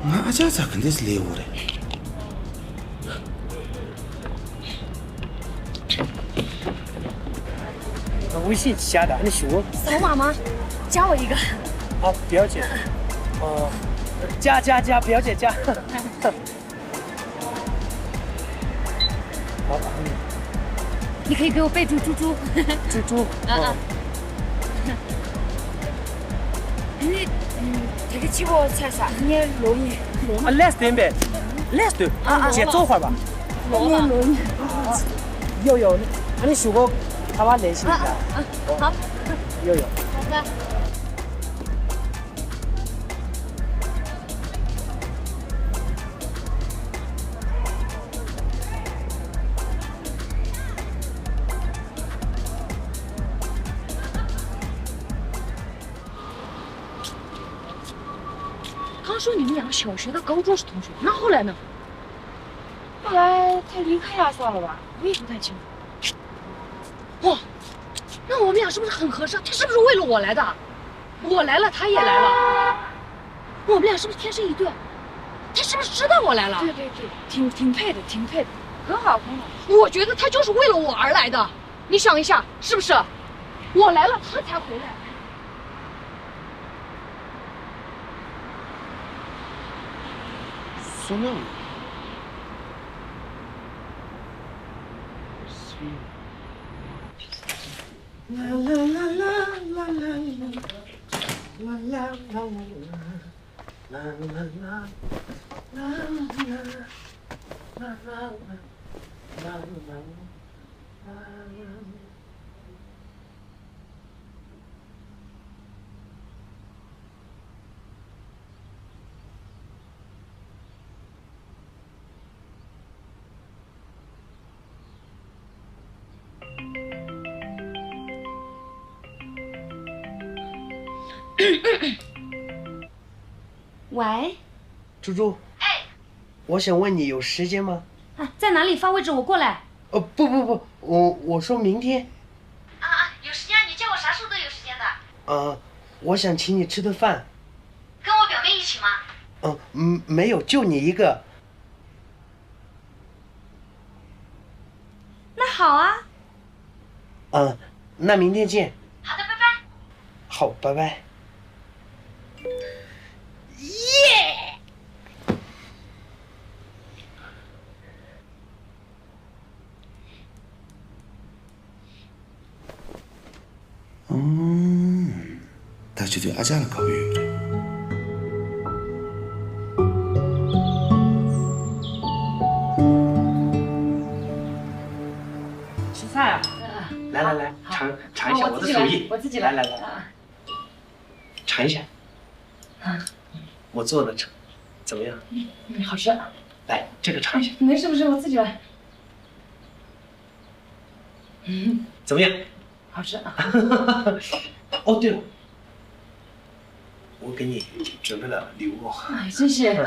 ང་ཨ་ཅག་ཚ་ག་འདྲས་སླེབས་ཡོད་རེད། 微信加的，你说。扫码吗？加我一个。啊，表姐。哦，加加加，表姐加。好，你可以给我备注猪猪。猪猪。啊啊。哦。 ཨ་ནི། ཨ། དེ་ག་ཕྱི་པོ་ཚ་ས་ངའི་ལོ་ཡིན། ལོ་མ། ཨ། ལེས་དེ་བས། ལེས་དེ། ཨ། ཨ། ཇེ་ཙོ་ཧོར་བ། ལོ་མ། ཡོ་ཡོ། ཨ་ནི་ཞུ་གོ། ཁ་བ་ལེན་ཤིག་ཨ། ཨ། ཨ། ཡོ་ཡོ། ཧོ་ད།刚说你们两个小学的、高中是同学，那后来呢？后来他离开拉萨了吧？我也不太清楚。哇，那我们俩是不是很合适？他是不是为了我来的？我来了，他也来了，我们俩是不是天生一对？他是不是知道我来了？对对对，挺挺配的，挺配的，很好很好。我觉得他就是为了我而来的。 你想一下，是不是？我来了，他才回来。苏娜。喂。猪猪。哎。我想问你有时间吗？啊，在哪里？发位置，我过来。呃，不不不，我我说明天。啊啊，有时间，你叫我啥时候都有时间的。呃，我想请你吃顿饭。跟我表妹一起吗？嗯嗯，没有，就你一个。那好啊。 嗯，那明天见。好的，拜拜。好，拜拜。耶！嗯。 ད་ཆུ་ཚོད་ཨ་ཅག་ལ་དགའ་པོ་ཡོད་རེད། ཆུ་ཚ་ཡ། 来来来，尝尝一下我的手艺。我自己来，我自己来。来来来，尝一下。我做的怎么样？嗯，好吃。来，这个尝一下。没事没事，我自己来。嗯，怎么样？ 好吃啊。哦，对了，我给你准备了礼物。哎，真是，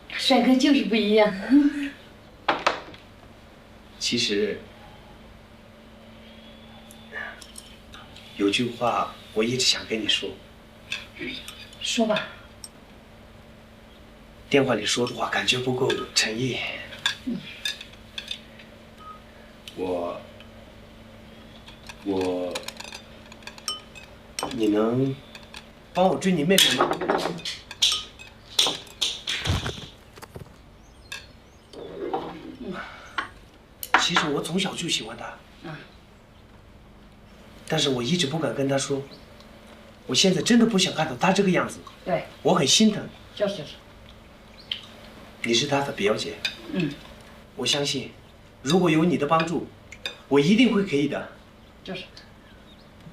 帅哥就是不一样。其实，有句话我一直想跟你说。说吧。 电话里说的话感觉不够诚意。我，我，你能帮我追你妹妹吗？其实我从小就喜欢她。 但是我一直不敢跟她说，我现在真的不想看到她这个样子。对。我很心疼。就是就是。你是她的表姐。嗯。我相信，如果有你的帮助，我一定会可以的。就是。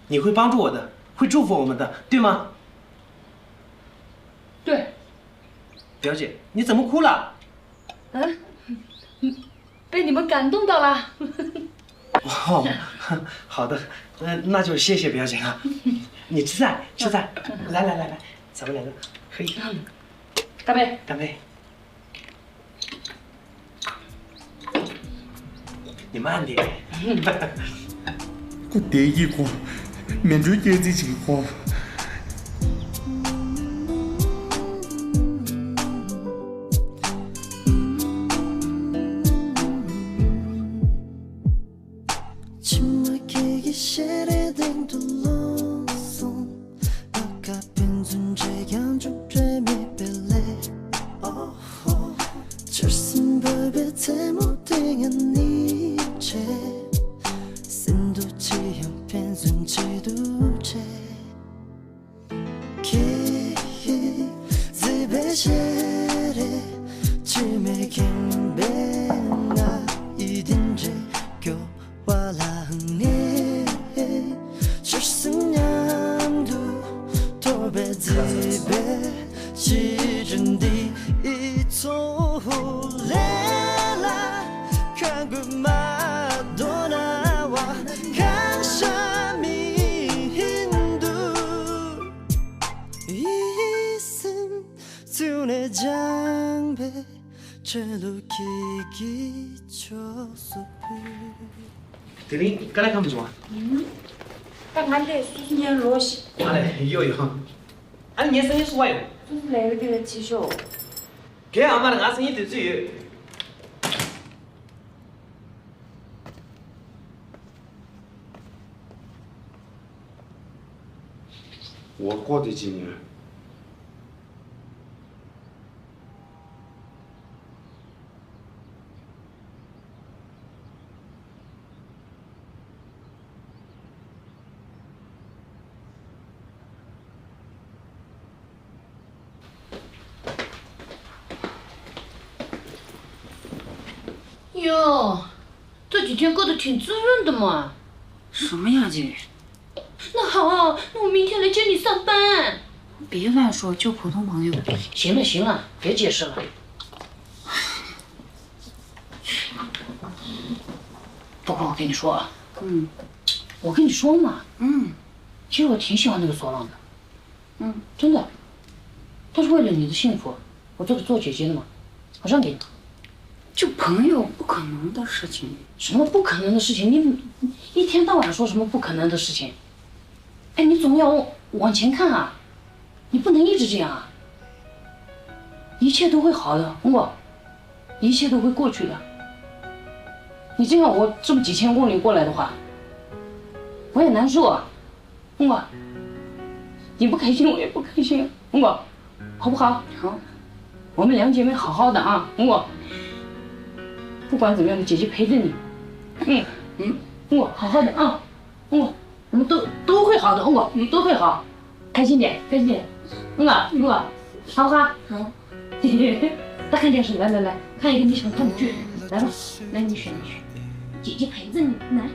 你会帮助我的，会祝福我们的，对吗？对。表姐，你怎么哭了？嗯，被你们感动到了。哦，好的，那那就谢谢表姐了。你吃菜，吃菜，来来来来，咱们两个喝一个。干杯。干杯。 你慢点。ཁོ་བསྡད་ཀྱི་ཁོ། མེ་འཕྲོ་སྐྱེལ་རྩིས་བྱེད་ཀྱི་ཁོ། མཆི་མ་ཁྱེད་ཀྱི་ཞལ་རས་སྟེང་དུ་ལྷུང་སོང་། ད་ག་ཕན་ཚུན་བརྗེད་ཀྱང་འཇུག་འབྲས་མེད་པའི་ལས། ཨོ་ཧོ། ཆར་ཟིམ་བབས་པའི་མཚན་མོ་དེ་ང་ནི་བྱེད། སེམས་སྡུག་ཆེ་ཡང་ཕན་ཚུན་བྱེད་དུ་བྱེད། ཁྱེད་ཀྱིས་བརྩེ་བའི་ཞལ་རས་མཆི་མས་ཁེངས་པའི་ང་ཡིད་བདེ་འདྲེ་སྐྱོ་བ་ལངས་ནས། ཆར་ཟིམ་མཉམ་དུ་འཐོར་བའི་བརྩེ་བའི་ཕྱི་དྲན་འདིའི་ཚོགས་ལས་ལ། ཁ་འགུལ་མ་གཏོང་ན་བ་གང་ཤ་མི་ཧིན་དུ། ཡིད་སེམས་ཚུན་ནས་སྦྱངས་པའི་ཆ་ལུགས་ཁྱེད་ཀྱི་ཕྱོགས་སུ་བུད། དེ་རིང་དཀའ་ལས་ཁག་མི་བྱུང་བ། ད་ང་འདས་སུ་སུ་ཉན་ལོ་ཞིག་ཨ་ལས་ཡོ་ཡོ། ཨ་ནི་ངའི་སང་ཉིན་སུ་བ་ཡོང་། སུ་སུ་ལས་ཀ་དེ་ལ་བྱེད་ཤོག་གའི་ཨ་མ་ལ་ང་སང་ཉིན་དུས་ཚོད་ཡོད། ངོ་ལྐོག་དེ་བྱེད་ཉན། ཡོ། ད་འཇིག་རྟེན་ཀོ་ཏུ་ཁྲིན་ཙུ་རུན་དུ་མ། 什么呀这？ 那好，那我明天来接你上班。别乱说，就普通朋友。行了行了，别解释了。不过我跟你说啊，嗯，我跟你说嘛，嗯，其实我挺喜欢那个索朗的，嗯，真的。但是为了你的幸福，我做个做姐姐的嘛，我让给你。就朋友不可能的事情。什么不可能的事情？你一天到晚说什么不可能的事情？ 哎，你总要往前看啊，你不能一直这样啊。一切都会好的，红果，一切都会过去的。你真要我这么几千公里过来的话，我也难受啊，红果。你不开心，我也不开心，红果，好不好？好。我们两姐妹好好的啊，红果。不管怎么样，姐姐陪着你。嗯嗯，红果，好好的啊，红果。 我们都都会好的，我们都会好，开心点，开心点，嗯啊，嗯啊，好不好？好。再看电视，来来来，看一个你想看的剧，来吧，来你选你选，姐姐陪着你，来。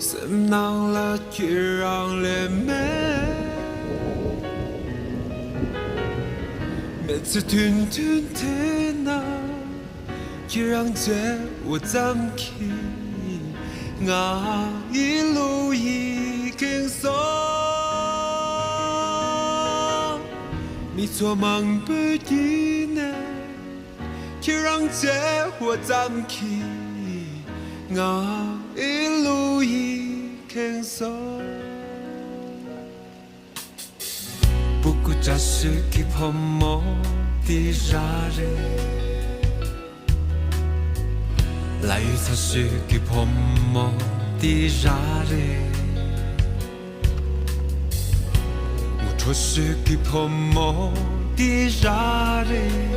སེམས་ནང་ལ་ཁྱེད་རང་ལས་མེད། མི་ཚེ་ཐུང་ཐུང་དེ་ན་ཁྱེད་རང་བརྗེད་པ་ཙམ་གྱིས་ང་ཡི་བློ་ཡིས་ཁེངས་སོང་། མི་ཚོགས་མང་པོའི་དཀྱིལ་ནས། ཁྱེད་རང་བརྗེད་པ་ཙམ་གྱིས་ང་ཡི་བློ་ཡིས་ཁེངས་སོང་། སྤུ་གུ་བཀྲ་ཤིས་ཀྱི་ཕོ་མོ་དེ་རང་རེད། ལྷ་ཡུལ་ཚ་ཤོས་ཀྱི་ཕོ་མོ་དེ་རང་རེད། ངུ་འཕྲོད་ཤོས་ཀྱི་ཕོ་མོ་དེ་རང་རེད།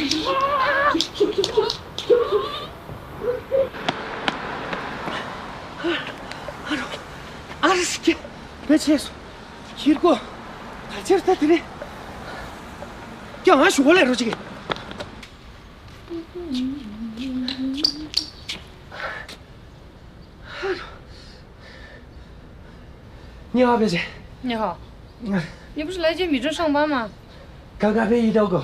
ཨ་རོ། ཨ་རོ་སི་ཀེ། བེ་ཆེ་སོ། ཁྱེར་གོ། ག་ཚེར་ད་དེ་རེད། ཀྱང་ང་ཞུ་གོ་ལས་རོ་ཅིག་ཉི་ཧ་བེ་ཆེ། 你好。你不是来接米珍上班吗？刚刚被一刀狗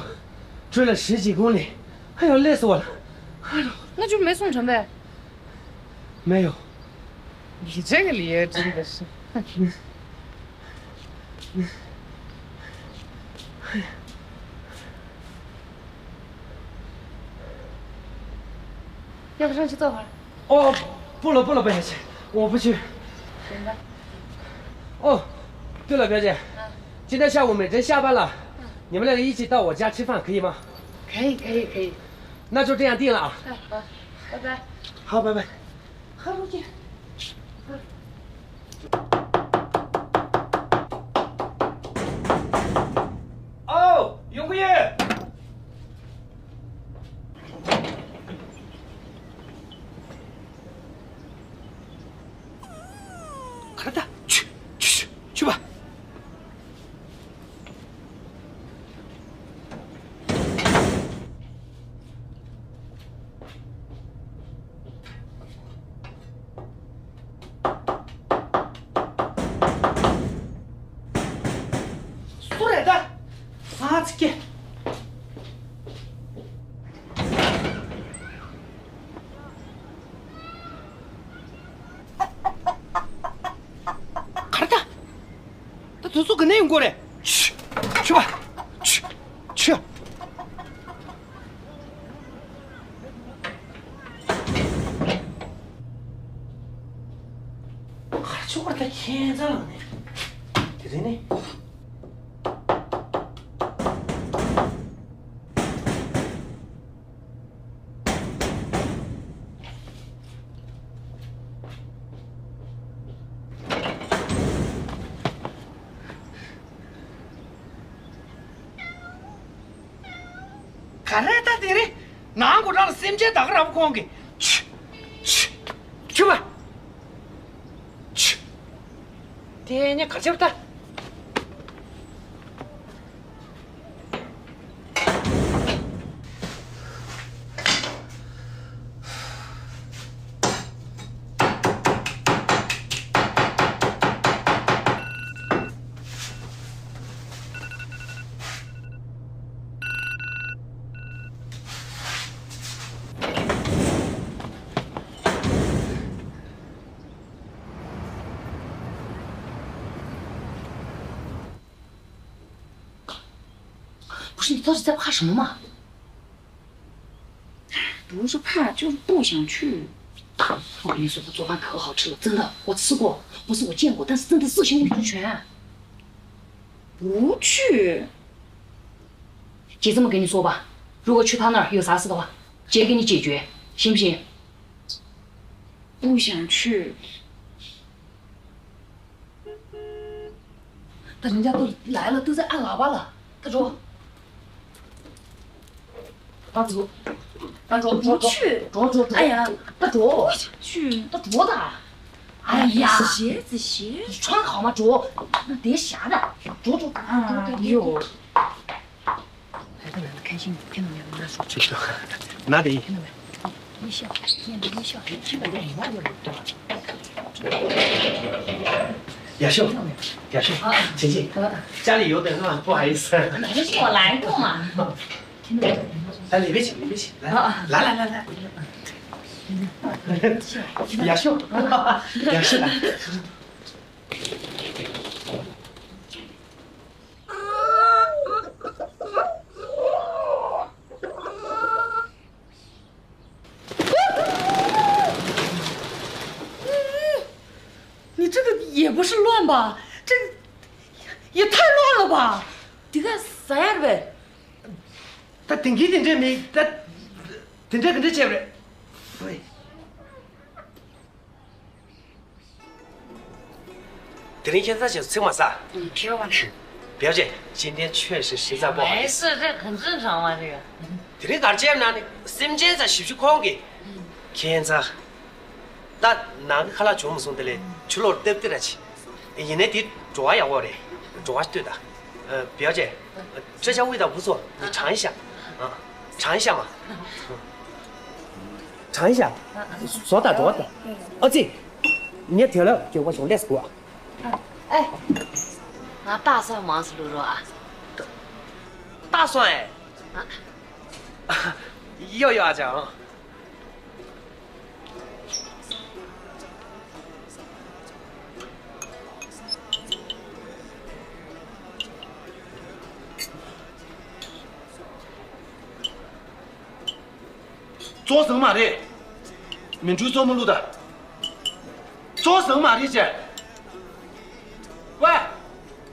追了十几公里，哎呦，累死我了。哎呦，那就没送成呗。没有。你这个理由真的是。要不上去坐会儿？哦，不了不了，不要去，我不去。行吧。哦，对了，表姐，今天下午美珍下班了，你们两个一起到我家吃饭，可以吗？可以可以可以。那就这样定了啊。哎，好，拜拜。好，拜拜。好，再见。哦，永贵。 ག་རེ་ད། ཆུ། ཆུ་ཆུ་ཆུ་བ། སུ་རེད་ད། ཨ་ཙི་ཀྱེ། ག་རེ་ད། ད་དུས་ཚོད་ག་ནས་ཡོང་གི་རེད། ཆུ། ཆུ་བ། ཆུ། ཆུ། གར་ཆོག་པར་ད་ཁྱེད་རྩ་ལངས་ནས། དེ་རིང་ནི། ག་རེ་ད་དེ་རེད། ནང་སྒོ་རང་ལ་སེམས་ཅན་ད་ག་རང་ཁོང་གི། ཆུ། ཆུ། ཆུ་བ། ཆུ། དེ་ནས་ག་ཚོད་ད།不是，你到底在怕什么嘛？不是怕，就是不想去。我跟你说，他做饭可好吃了，真的，我吃过，不是我见过，但是真的是心意俱全。不去。姐这么跟你说吧，如果去他那儿有啥事的话，姐给你解决，行不行？不想去。 他人家都来了，都在按喇叭了。他说，他走，他走，不去。走走走，哎呀，他走，去，他走的。哎呀，鞋子鞋，你穿好吗？走，那别瞎的，走走。哎呦。 来了来了，开心，看到没有？拿手。拿点。看到没？微笑，面带微笑。亚秀，亚秀，请进。家里有点乱，不好意思。那不是我来过嘛。听到没？来，里面请，里面请，来，啊啊来来来来。亚秀，亚秀来。 你这个也不是乱吧？这个也太乱了吧？这个啥样呗？ད་དེང་གི་དེ་འདྲས་མེད་ད། དེ་འདྲས་ག་འདྲས་བྱས་པ་རེད། དེ་རིང་ཁྱེད་རང་ཚོ་ཚིག་མ་ཟ། ཁྱེད་པ་ན། 表姐，今天确实实在不好意思。没事，这很正常嘛，这个。དེ་རིང་གར་བྱས་ན་ནི་སེམས་ཅན་ཚ་ཞིབ་ཞིབ་ཁོང་གི། ཁྱེད་ཚ། ད་ནང་གི་ཁ་ལག་བྱུང་མ་སོང་དེ་ལས་ཆུ་ལོག་ལྟབ་ལྟེ་ར་ཆི། ཡིན་ནའི་དེ་བྲོ་བ་ཡག་པོ་རེད། བྲོ་བ་ལྟོས་ད། བེའོ་ཅེ། 这家味道不错，你尝一下。啊，尝一下嘛。尝一下。所打着的。哦，这，你要调料给我从 let's go 啊。 ཨེ། ང་སྟག་སོགས་མང་སུ་བླུག་རོགས་ཨ། སྟག་སོགས་ཨེ། ཡོ་ཡོ་ཨ་ཅག་བཙོང་བཟང་མ་རེད། མི་འགྲུལ་བཙོང་མ་བླུག་ད། བཙོང་བཟང་མ་རེད་ཅེ། ཝེ།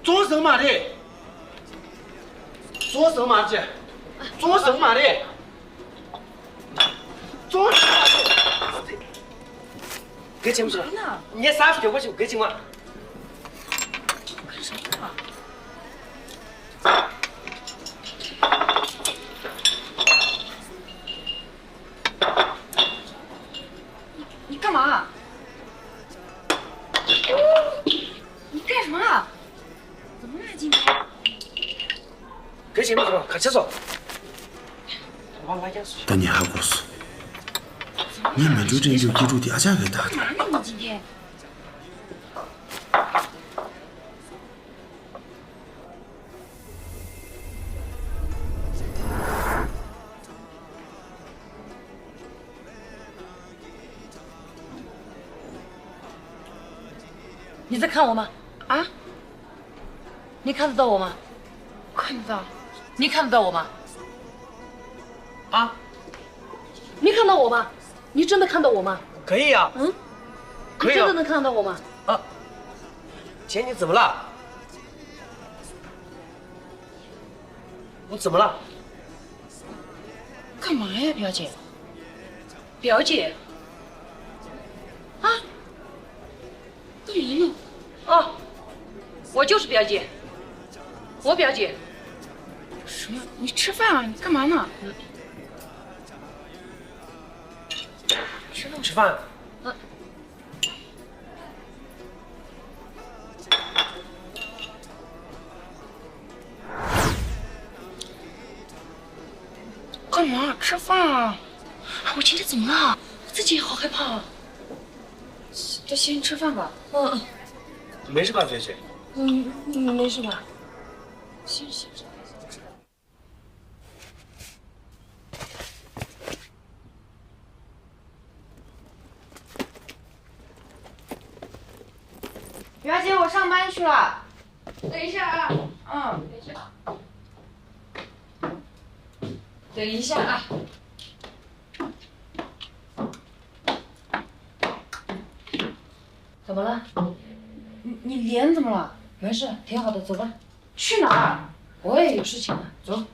བཙོང་བཟང་མ་རེད། བཙོང་བཟང་མ་རེད་ཅེ། བཙོང་བཟང་མ་རེད། བཙོང་བཟང་མ་རེད། གལ་ཆེན་པོ་ཞིག་ངས་ས་ཞོགས་པ་ཞིག་གལ་ཆེན་པོ།你干嘛？你干什么？怎么了今天？ གལ་ཆེན་པོ་ཞིག་ག་ཆེ་སོ། ད་ནི་ཧ་གོ་སོང་། ངས་མི་འགྲུལ་སྤྲད་རྒྱུའི་སྐྱིད་སྡུག་དེ་ཨ་ཅག་གིས་བཏགས་འདུག 干嘛呢你今天？ 你在看我吗？啊？你看得到我吗？看得到。你看得到我吗？啊？你看到我吗？你真的看到我吗？可以啊。嗯？可以啊。你真的能看到我吗？啊？姐，你怎么了？我怎么了？干嘛呀，表姐？表姐？啊？ 对，哦，我就是表姐，我表姐。什么？你吃饭啊？你干嘛呢？吃饭。吃饭。嗯。干嘛？吃饭啊！我今天怎么了？我自己也好害怕啊。 就先吃饭吧。嗯，没事吧，菲菲？嗯，没事吧？先吃。表姐，我上班去了。等一下啊。嗯。等一下啊。 怎么了？你你脸怎么了？没事，挺好的，走吧。去哪儿？我也有事情啊，走。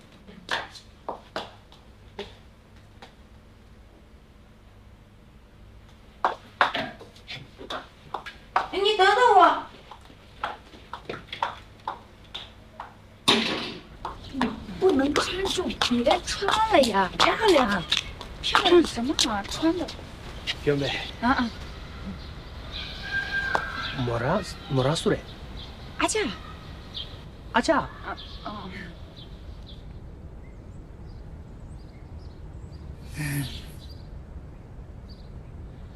哎，你等等我。 不能穿这种，你该穿了呀，漂亮。漂亮什么啊？穿的。表妹。啊啊。མོ་རང་མོ་རང་སུ་རེད། ཨ་ཅག་ཨ་ཅག་ཨ། ཨ།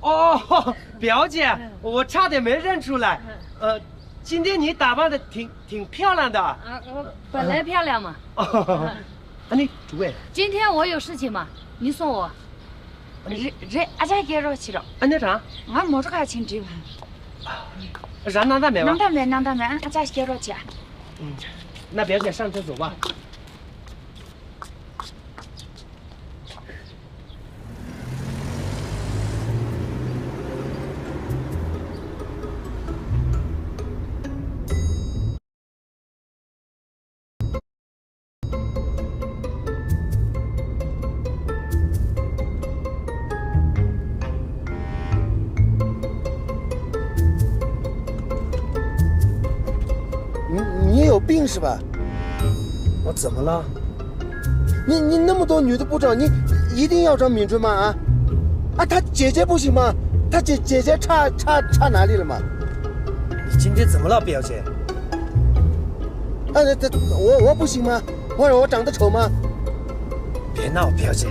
哦，表姐，我差点没认出来。呃，今天你打扮的挺挺漂亮的。啊，我本来漂亮嘛。哦，啊，你主委。今天我有事情嘛，你送我。རེད་རེད། ཨ་ཅག་སྐྱེལ་རོགས་བྱེད་རོགས། ཨ་ནི་རང་། ང་མོ་ཊ་ཁ་ཕྱིན་འགྲིག་པ། རང་སྣང་དག་མེད་པ། སྣང་དག་མེད། སྣང་དག་མེད། ཨ་ཅག་སྐྱེལ་རོགས་བྱེད། ཨ། ན་表姐上车走吧。 你你有病是吧？我怎么了？你你那么多女的部长，你一定要找闵春吗？啊？啊，她姐姐不行吗？她姐姐姐差差差哪里了吗？你今天怎么了，表姐？啊，这这我我不行吗？我我长得丑吗？别闹，表姐。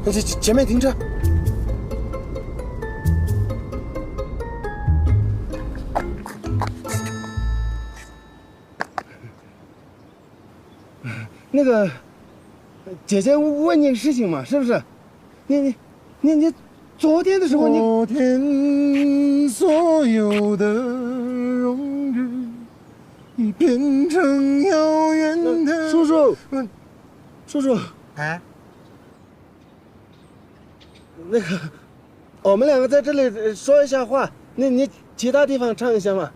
这这前面停车。 那个，姐姐问你个事情嘛，是不是？你你你你昨天的时候你昨天所有的荣誉，已变成遥远的叔叔，叔叔，哎，那个，我们两个在这里说一下话，你你其他地方唱一下嘛。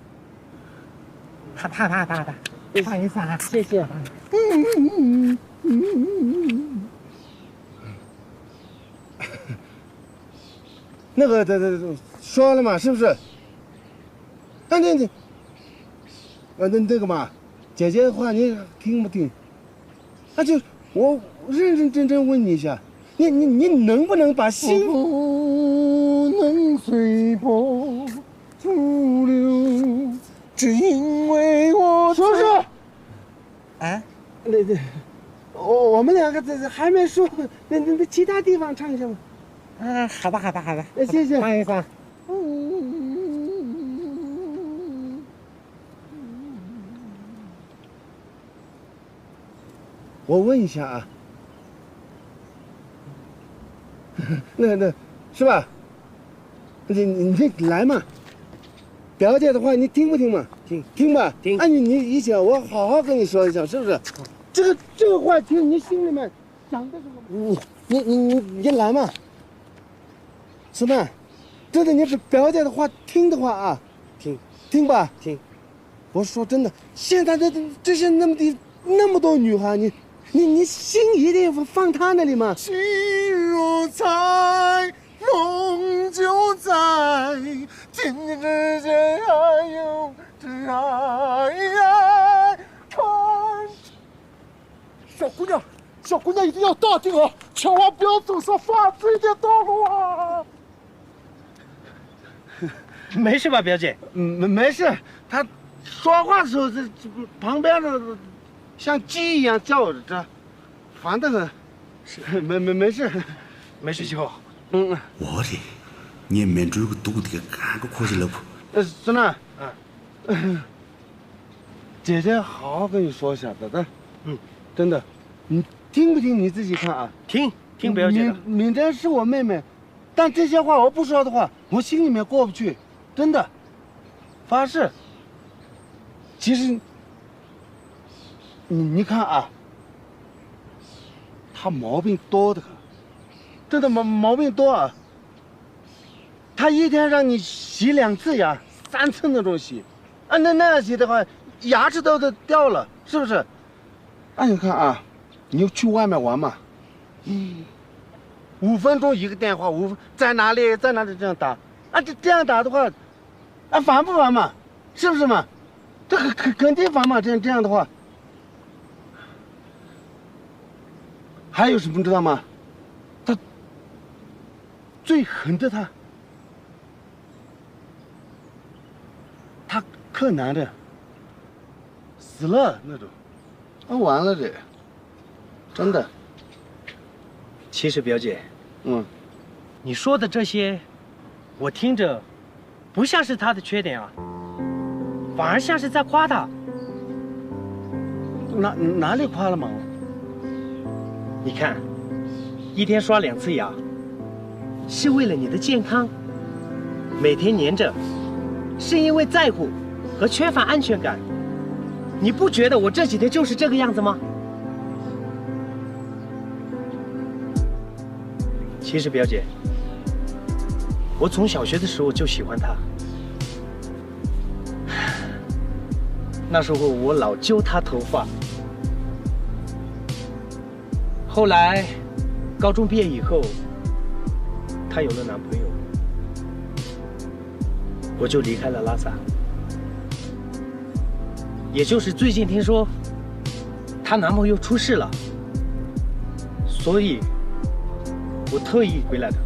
啪啪啪啪啪，唱一下啊，谢谢。那个，这这说了嘛，是不是？啊，那那，啊，那那个嘛，姐姐的话你听不听？啊，就我认认真真问你一下，你你你能不能把心？我不能随波逐流，只因为我叔叔，哎，那那，我我们两个这这还没说，那那那其他地方唱一下吧。啊，好吧，好吧，好吧，哎，谢谢。不好意思啊。我问一下啊，那那是吧？你你你来嘛，表姐的话你听不听嘛？听听吧。听。哎，你你一起，我好好跟你说一下，是不是？这个这个话听你心里面想的是什么？你你你你你来嘛，是吧？真的，你是表姐的话听的话啊，听听吧。听。 我说真的，现在这这些那么的那么多女孩，你你你心一定放她那里吗？心若在，梦就在，天地之间还有这爱。小姑娘，小姑娘一定要淡定啊，千万不要走上犯罪的道路啊！ 没事吧，表姐？没没事，他说话的时候，这这旁边的像鸡一样叫着，这烦得很。没没没事，没事就好。嗯，我的，你们这个肚子个干个可是了不？呃，孙娜，啊，姐姐好好跟你说一下的，嗯，真的，你听不听你自己看啊。听听表姐的。明明天是我妹妹， 但这些话我不说的话，我心里面过不去，真的，发誓。其实，你你看啊，他毛病多得很，真的毛毛病多啊。他一天让你洗两次牙，三次那种洗，啊，那那样洗的话，牙齿都都掉了，是不是？啊，你看啊，你就去外面玩嘛，五分钟一个电话，五分在哪里，在哪里这样打，啊，这这样打的话，啊，烦不烦嘛？是不是嘛？这肯肯肯定烦嘛，这样这样的话。还有什么知道吗？他最狠的他，他克男的，死了那种。 啊，完了这，真的。其实表姐，嗯，你说的这些，我听着不像是他的缺点啊，反而像是在夸他。哪哪里夸了嘛？你看，一天刷两次牙，是为了你的健康，每天黏着，是因为在乎和缺乏安全感。你不觉得我这几天就是这个样子吗？其实，表姐，我从小学的时候就喜欢他。那时候我老揪他头发。 后来，高中毕业以后，她有了男朋友，我就离开了拉萨。也就是最近听说，她男朋友出事了，所以我特意回来的。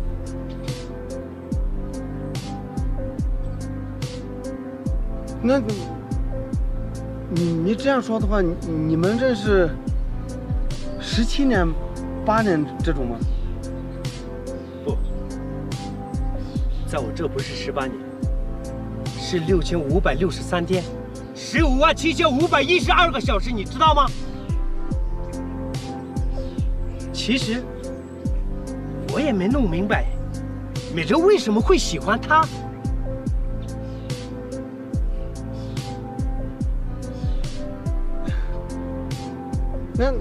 那，你你这样说的话，你你们认识十七年、八年这种吗？不，在我这不是十八年，是六千五百六十三天，十五万七千五百一十二个小时，你知道吗？其实我也没弄明白，美珍为什么会喜欢他。那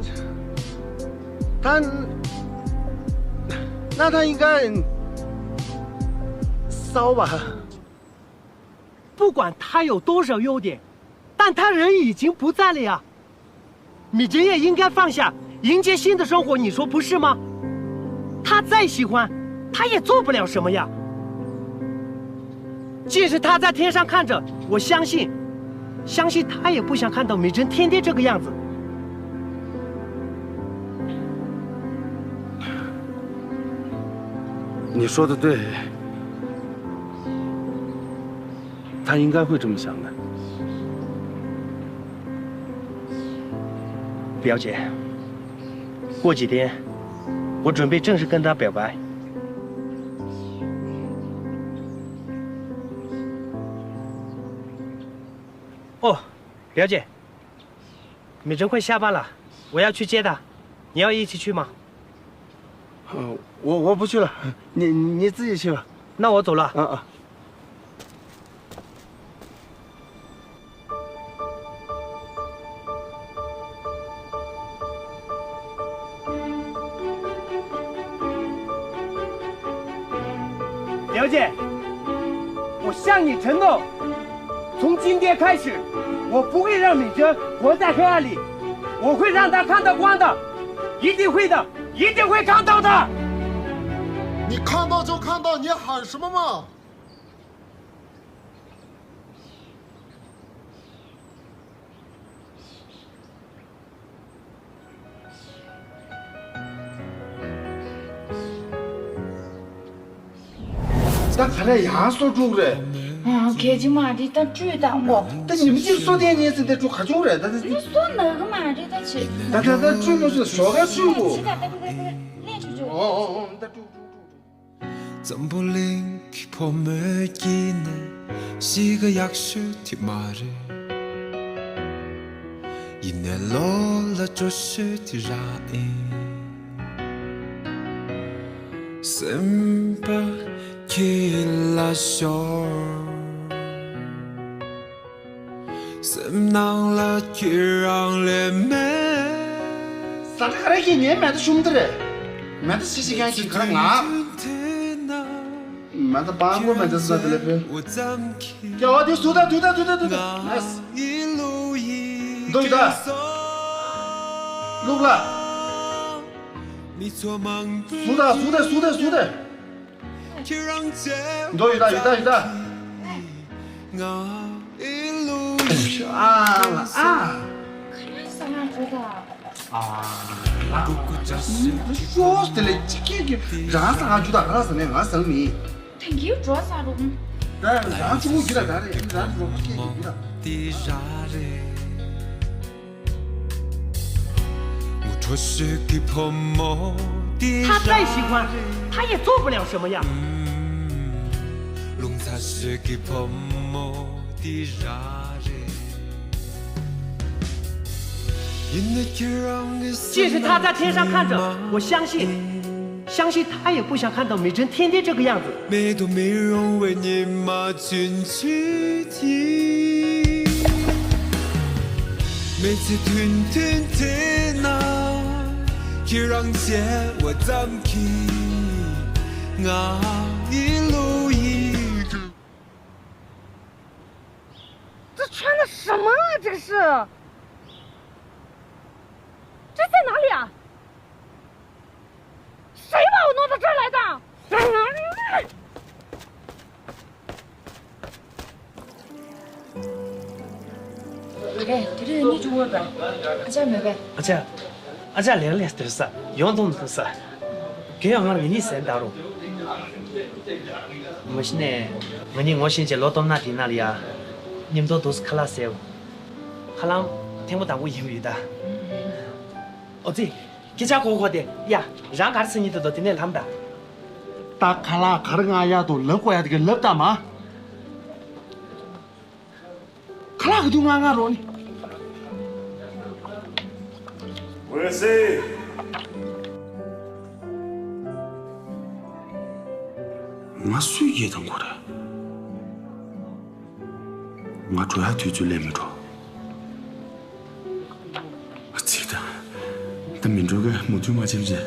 他，那他应该骚吧？不管他有多少优点，但他人已经不在了呀。米珍也应该放下，迎接新的生活，你说不是吗？他再喜欢，他也做不了什么呀。即使他在天上看着，我相信，相信他也不想看到米珍天天这个样子。你说的对，他应该会这么想的。表姐，过几天我准备正式跟他表白。哦，表姐，美珍快下班了，我要去接她，你要一起去吗？呃，我我不去了，你你自己去吧。那我走了。嗯嗯。表姐，我向你承诺，从今天开始，我不会让美珍活在黑暗里，我会让她看到光的，一定会的，一定会看到的。你看到就看到，你喊什么嘛？ ད་ག་རེ་ཡང་སོ་དཀྲུག་རེད། ཨ། གལ་ཆེ་མ་རེད་ད་བཀྲུས་དང་གོ། ད་ཉིན་གཅིག་སོ་ཐེངས་ཉིན་ཟིན་ཏེ་དཀྲུག་ག་བྱུང་རེད་ད་ད། ནི་སོ་ནག་གི་མ་རེད་ད་ཆེ། ད་ད་ད་བཀྲུས་མ་ཆོག་ཞོགས་ཀ་བཀྲུས་གོ། ཆེ་ད་ད་ད་ད་ལན་ཆོག་ཆོག་ཨོ་ཨོ་ཨོ་ད་དཀྲུག་དཀྲུག་དཀྲུག་དཀྲུག་འཛམ་བུ་གླིང་གི་བུ་མོའི་དཀྱིལ་ནས་གཤིས་ཀ་ཡག་ཤོས་དེ་མ་རེད། ཡིན་ནའི་བློ་ལ་སྤྲོ་ཤོས་དེ་རང་ཡིན། སེམས་པ་ཁྱེད་ལ་ཤོར། སེམས་ནང་ལ་ཁྱེད་རང་ལས་མེད། ཟ་ཁ་རེ་ཁྱེད་ངའི་མེ་ཏོ་ཤུམ་དེ་རེད། མེ་ཏོ་ཤི་ཤི་ཁན་ཁྱེད་ཁ་ར་ང་། མེ་ཏོ་པང་ཀོ་མེ་ཏོ་ཟ་དེ་ལས་ཕེ། ཀྱ་བ་དེ་སུ་ད་དུ་ད་དུ་ད་དུ་ད། ནས། འདོ་ཡི་ད། ལུག་ལ། སུ་ད་སུ་ད་སུ་ད་སུ་ད། འགྲོ་ཡོད་ད་ཡོད་ད་ཡོད་ད། ཨ་ཨ། ཨ། ཤོག་དེ་ལས་ཅི་ཁྱེད་ཀྱི་རང་ས་ང་རྒྱུ་དང་ང་ས་ནས་ང་ས་མི། དེང་གི་འགྲོ་ས་རུང་། ད་རང་ཆུང་ངུ་གྱི་ལ་ད་རེད་རང་ཆུང་ངུ་སྐད་ཀྱི་གྱི་ལ། ཁྲོ་ཤོད་ཀྱི་བུ་མོ་འདི་他再喜欢，他也做不了什么呀。 རླུང་ཚ་ཤོད་ཀྱི་བུ་མོ་འདི་ར་རེད། ཡིན་ན་ཁྱེད་རང་གི་即使他在天上看着，我相信，相信他也不想看到美珍天天这个样子。 མེད་དུ་མི་རུང་བའི་ཉི་མ་ཚུན་ཆད་ཀྱི་མི་ཚེ་ཐུང་ཐུང་དེ་ན་ཁྱེད་རང་བརྗེད་པ་ཙམ་གྱིས་ང་ཡི་བློ་ཡི། 这穿的什么啊？这个是？这在哪里啊？谁把我弄到这儿来的？ ཨེ། དེ་རིང་གཉིད་ཆུང་བོ་དང་ ཨ་ཅག་མེད་པས། ཨ་ཅག་ཨ་ཅག་ལེགས་ལེགས་སྡོད་ས། ཡོང་དུང་དུང་ས། རྒན་ཡང་སྔར་ང་གཉིས་ཟན་བདའ་རུང་། མ་གཞི་ནས་ང་གཉིས་ངོ་ཤེས་བྱས་ལོ་སྟོང་ན་དེ་ན་ལ་ཡ། མཉམ་དུ་དུས་ཁ་ལག་ཟས། ཁ་ལག་ཐེངས་མ་དང་པོ་ཡིན་པ་ཡོད་ད། ཨོ་ཙི། སྐད་ཆ་གོ་གོ་དེ་ཡ། རང་ག་རེ་ཟེར་སྙིང་འདོད་དོ་དེ་ནས་ལྷམ་ད། ད་ཁ་ལག་ག་རེ་ང་ཡ་དོ་ལབ་གོ་ཡ་དེ་ག་ལབ་ད་མ། ཁ་ལག་གི་དུས་ང་ང་རོ་ནི། འོད་ཟེར། ང་སུས་སྐད་བཏང་དགོས་རེད། ང་འགྲོ་ཡ་དུས་ཚོད་སླེབས་མི་འགྲོ། ཚིག་དང་། ད་མི་འགྲོ་གི་མུ་མཐུད་མ་ཆེམ་ཆེ།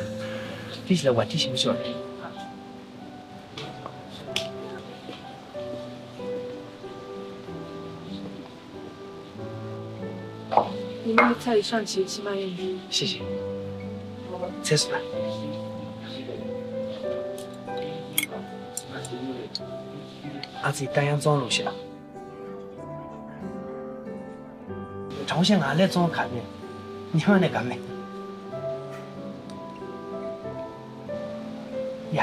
ཏི་ཤི་ལ་བ་ཏི་ཤི་མི་ཤོར། 你那个菜已上齐，起码有。谢谢。菜是吧？阿紫，大洋装弄些。朝鲜俺来装卡面，你们那个没？ ཡ།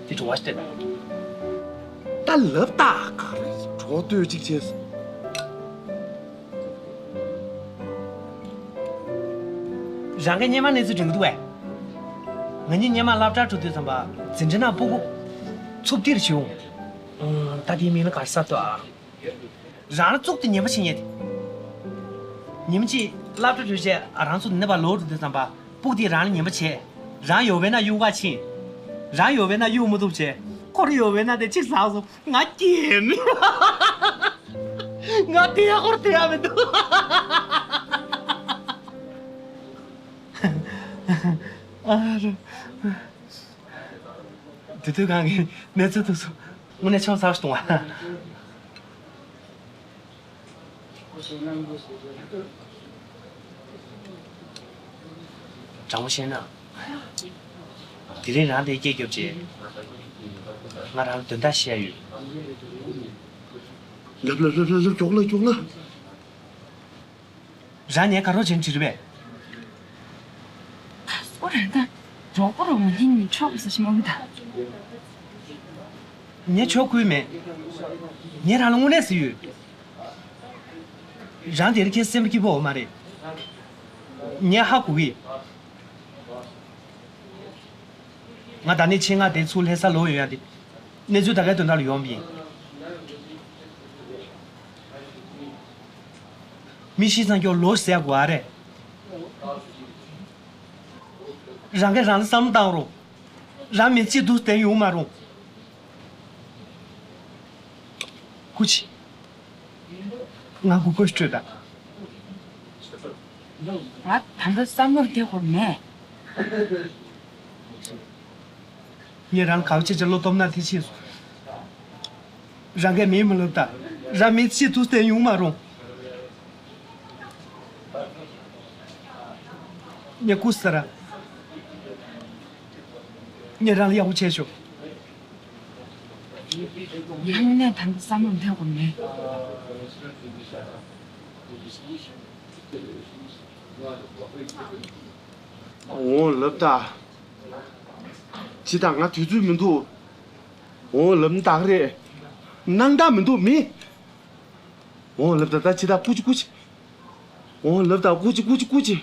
དེ་བྲོ་བ་ཞིག་སྟེར་དང་། ད་ལབ་ད་ག་རེ་བྲོ་ལྟོས་གཅིག་བྱས། རང་གི་སྔོན་མ་གནས་ཚུལ་དྲན་གི་འདུག་བས། ང་གཉིས་སྔོན་མ་སློབ་གྲྭར་འགྲོ་དུས་ཙམ་པ་འཛིན་གྲྭ་ནང་སྤུ་གུ་འཚུབ་ཏིར་བྱུང་། ཨང་། ད་དེའི་མིང་ལ་ག་རེ་ཟེར་དོ་ཨ། རང་ལ་བཙུགས་ཏེ་ཉན་པ་བྱེད་ཉན་ཏེ། ཉིན་གཅིག་སློབ་གྲྭ་གྲོལ་རྗེས་རང་ཚོ་འདི་ནས་ཕར་ལོག་འགྲོ་དུས་ཙམ་པ་སྤུ་གུ་དེས་རང་ལ་ཉན་པ་བྱས། རང་ཡོད་པས་ན་གཡུག་ག་ཕྱིན། རང་ཡོད་པས་ན་གཡུག་མི་ཐུབ་བྱས། ཁོ་རང་ཡོད་པས་ན་དེ་གཅིག་ཟག་སོང་། ང་སྐྱེས་མེད། ང་དེ་ཡག་པོར་དེ་ཡག་མི་འདུག་ཨ་རོ། དེ་དུས་གང་གི་གནས་ཚུལ་དུས་སུ་དངོས་གནས་ཆང་ཚར་གཏོང་བ། དྲང་པོ་བཤད་ན། དེ་རིང་རང་དེ་སྐད་རྒྱོབ་རྗེས། ང་རང་ལ་དོན་དག་བཤད་ཡོད། ལབ་ལབ་ལབ་ལབ་ལབ་མགྱོགས་ལ་མགྱོགས་ལ། རང་ངས་ག་རོགས་བྱེད་དྲི་བས། ཨ་སོ་རེད་ད། རོགས་པ་རོགས་མ་ཡིན་ནི་ཆོག་གི་ས་ཞིག་མ་གི་ད། ངས་ཆོག་ཁུལ་མེད། ངས་རང་ལ་དངོས་གནས་ཟེར་ཡོད། རང་དེ་རིང་ཁྱེད་སེམས་སྐྱིད་པོ་འོ་མ་རེད། ངས་ཧ་གོ་གི། ང་ད་ནི་ཆེད་མངགས་དེ་ཚུར་ལྷ་ས་ལོག་ཡོང་ཡ་དེ། གནས་ཚུལ་ད་གའི་དོན་དག་ལ་ཡོང་བ་ཡིན། མི་ཤི་ཙང་སྐྱོ་ལོ་ཟེར་དགོས་ཨ་རེད། རང་གིས་རང་ལ་བསམ་བློ་བཏང་རོགས། རང་མི་ཚེ་སྡུག་བསྡད་ཡོང་མ་རུང་། སྐུ་མཁྱེན། ང་མགོ་སྐོར་སྤྲོད་དང་། ང་ད་ལྟ་བསམ་བློར་བསྡད་དགོས་མེད། ངས་རང་ག་བ་ཆེ་ཆེ་བློ་སྟོབས་ན་དེ་ཤེས་སོང་། རང་གིས་མིན་མི་ལབ་ད། རང་མི་ཚེ་སྡུག་བསྡད་ཡོང་མ་རུང་། ངས་སྐུ་ཟེར་ར། ངས་རང་ལ་ཡག་པོ་བྱས་ཤོག་ངས་དངོས་གནས་ད་ལྟ་བསམ་བློ་འདེབས་དགོས་མེད། འོང་ལབ་ད། ཇི་ལྟར་ང་དུས་ཚོད་མི་འདུག་འོང་ལབ་ན་ད་ག་རེད། སྣང་དག་མི་འདུག་མི། འོང་ལབ་ད། ད་ཇི་ལྟར་སྐུ་མཁྱེན་སྐུ་མཁྱེན། འོང་ལབ་ད། སྐུ་མཁྱེན་སྐུ་མཁྱེན་སྐུ་མཁྱེན།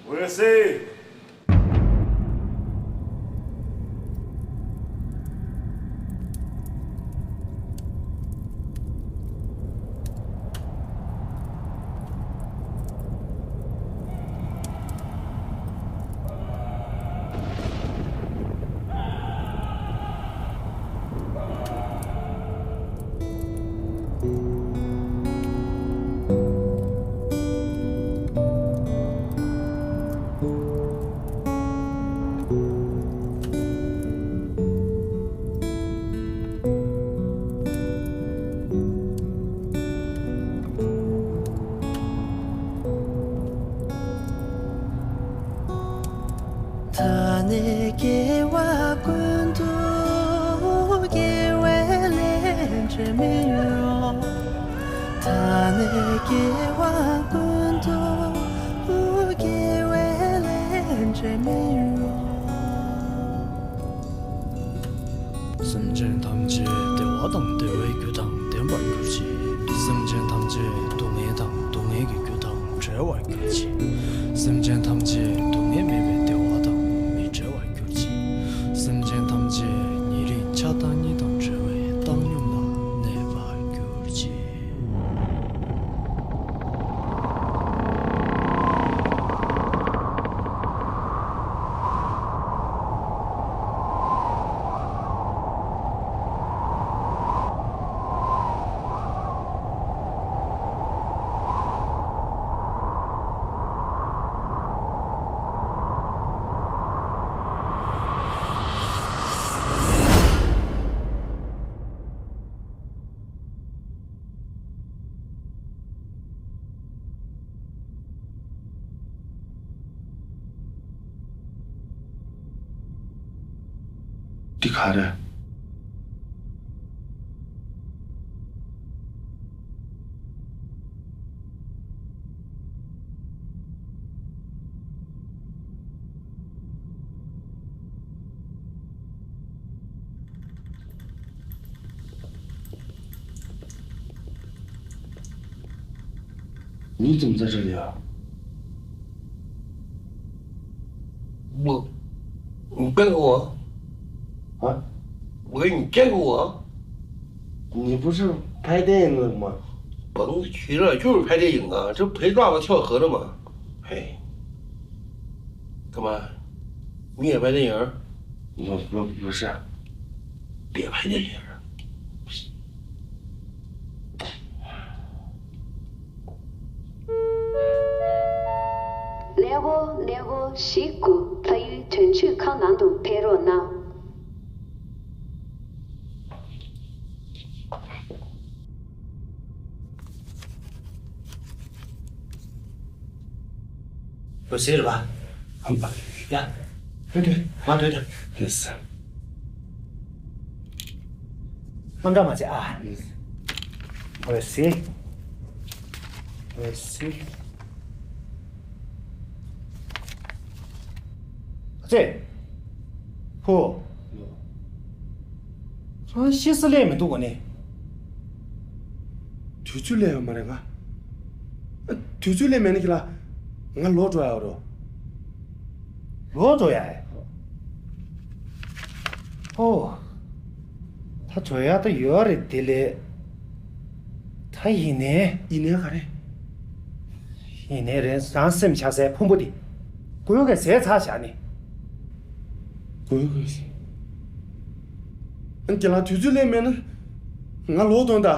འོད་ཟེར། དགེ་བ་ཀུན་ཏུ་དགེ་བའི་ལས་འབྲས་མི་རུང་། སེམས་ཅན་ཐམས་ཅད་བདེ་བ་དང་བདེ་བའི་རྒྱུ་དང་ལྡན་པར་གྱུར་ཅིག། སེམས་ཅན་ཐམས་ཅད་སྡུག་བསྔལ་དང་སྡུག་བསྔལ་གྱི་རྒྱུ་དང་བྲལ་བར་གྱུར་ཅིག། སེམས་ཅན་ཐམས་ཅད་སྡུག་བསྔལ་མེད་པའི་བདེ་བ་དང་མི་འབྲལ་བར་གྱུར་ཅིག། སེམས་ཅན་ཐམས་ཅད་ཉེ་རིང་ཆགས་སྡང་གཉིས་དང་བྲལ་བའི་བཏང་སྙོམས་ལ་གནས་པར་གྱུར་ཅིག། འདི་ག་རེད། ཉིད་ཙམ་རྩ་ཁྲིད་ཡ། 我，你跟我，啊？我给你见过啊？你不是拍电影的吗？甭提了，就是拍电影啊，这陪爸爸跳河的嘛。嘿，干嘛？你也拍电影？我不不是。别拍电影。 ཀླད་ཀོར་ཀླད་ཀོར་བཞི་དགུ་ཕ་ཡུལ་དོན་གཅོད་ཁང་ནང་དུ་ཕེབས་རོགས་གནང་། འོད་ཟེར་བ། ཧམ་པ། ཡ། སྡོད་སྡོད། མ་སྡོད་སྡོད། ཡེས། དངངས་སྐྲག་མ་བྱེད་ཨ། འོད་ཟེར། འོད་ཟེར། ཨ་ཙི། ཕུ། ཁྱོད་ཤི་སོང་སླེབས་མི་འདུག་གོ་ནི། དུས་ཚོད་སླེབས་ཡོད་མ་རེད་ང་། དུས་ཚོད་སླེབས་མེད་ན་ཁྱེད་ལ་ང་ལོག་འགྲོ་ཡ་རོ། ལོག་འགྲོ་ཡ། ཨོ། ད་འགྲོ་ཡ་ད་ཡོད་རེད་དེ་ལས། ད་ཡིན་ནའི། ཡིན་ནའི་ག་རེ། ཡིན་ནའི་རེད། རང་སེམས་ཆགས་སའི་ཕུང་པོ་དེ། གོས་གས་བཟས་ཚར་བཞག་ནི། གོས་གས། ཨ་ནི་རྒན་ལགས་དུས་ཚོད་སླེབས་མེད་ན། ང་ལོག་གཏོང་དང་།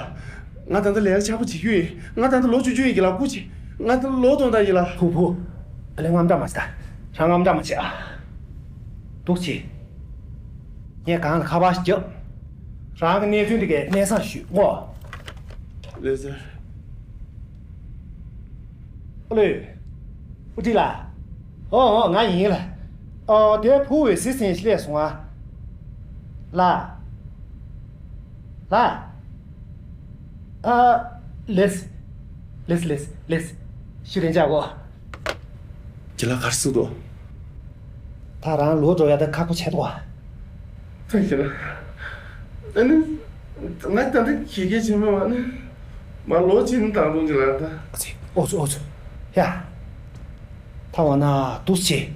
ང་ད་ལྟ་ལས་ཀ་ཆགས་པོ་བྱེད་རྒྱུ་ཡིན། ང་ད་ལྟ་ལོག་བཅུག་རྒྱུ་ཡིན། རྒན་ལགས་སྐུ་མཁྱེན། ང་ད་ལྟ་ལོག་གཏོང་དང་རྒན་ལགས། ཕུ་ཕུ། ཨ་ལས་དངངས་སྐྲག་མ་བྱེད་ད། རང་དངངས་སྐྲག་མ་བྱེད་ཨ། འདུག་བྱེད། ངས་གང་ལ་ཁ་པར་ཞིག་རྒྱབ། རང་གི་གནས་ཚུལ་འདི་གའི་གནས་ཚང་ཞུས་ངོ་། ལགས་སོ། ཨ་ལོས། ཨུ་ཏི་ལ། ཨོ་ཨོ་ང་ཡིན་ལ། ཨོ་དེ་ཕུ་བའི་སི་སེང་ཤི་ལས་སོང་ཨ། ལ། ལ། ཨ། ལེས། ལེས་ལེས་ལེས། ཤི་རན་ཅག་གོ། ཁྱེད་ལ་གར་སུ་དོ། ད་རང་ལོག་འགྲོ་ཡ་ད་ཁག་པོ་ཆེ་དོ། ཐུགས་རྗེ་ཆེ། ཨ་ནི། ང་ད་ལྟ་གི་གེ་ཆེན་མོ་བ་ནི། མ་ལོག་ཕྱིན་དང་རུང་གི་ལ་ད། ཨོ་ཙི་ཨོ་ཙི་ཨོ་ཙི། ཡ། ད་འོ་ན་འདུག་སེ་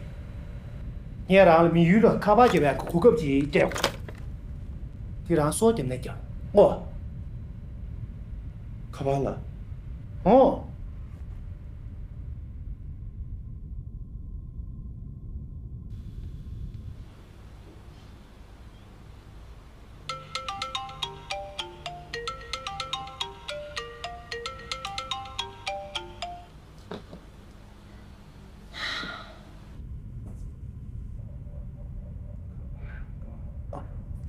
བྱེད། ངས་རང་ལ་མི་ཡུལ་ལ་ཁ་པར་རྒྱབ་པའི་གོ་སྐབས་ཅིག་སྤྲད། དེ་རང་སྲོག་བརྒྱབ་ནས་རྒྱབ་ཨོ། ཁ་པར་ལ། ཨོ།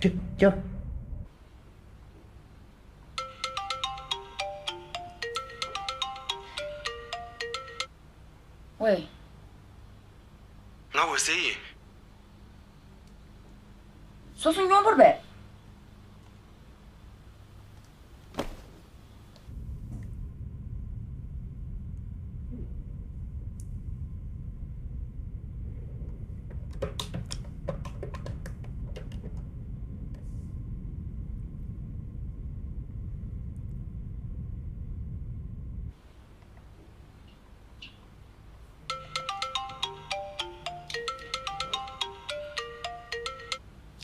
ཀྱ་ཀྱ། ཝེ། ང་འོད་ཟེར་ཡིན། སོ་སོ་སྙོམས་པོར་བས།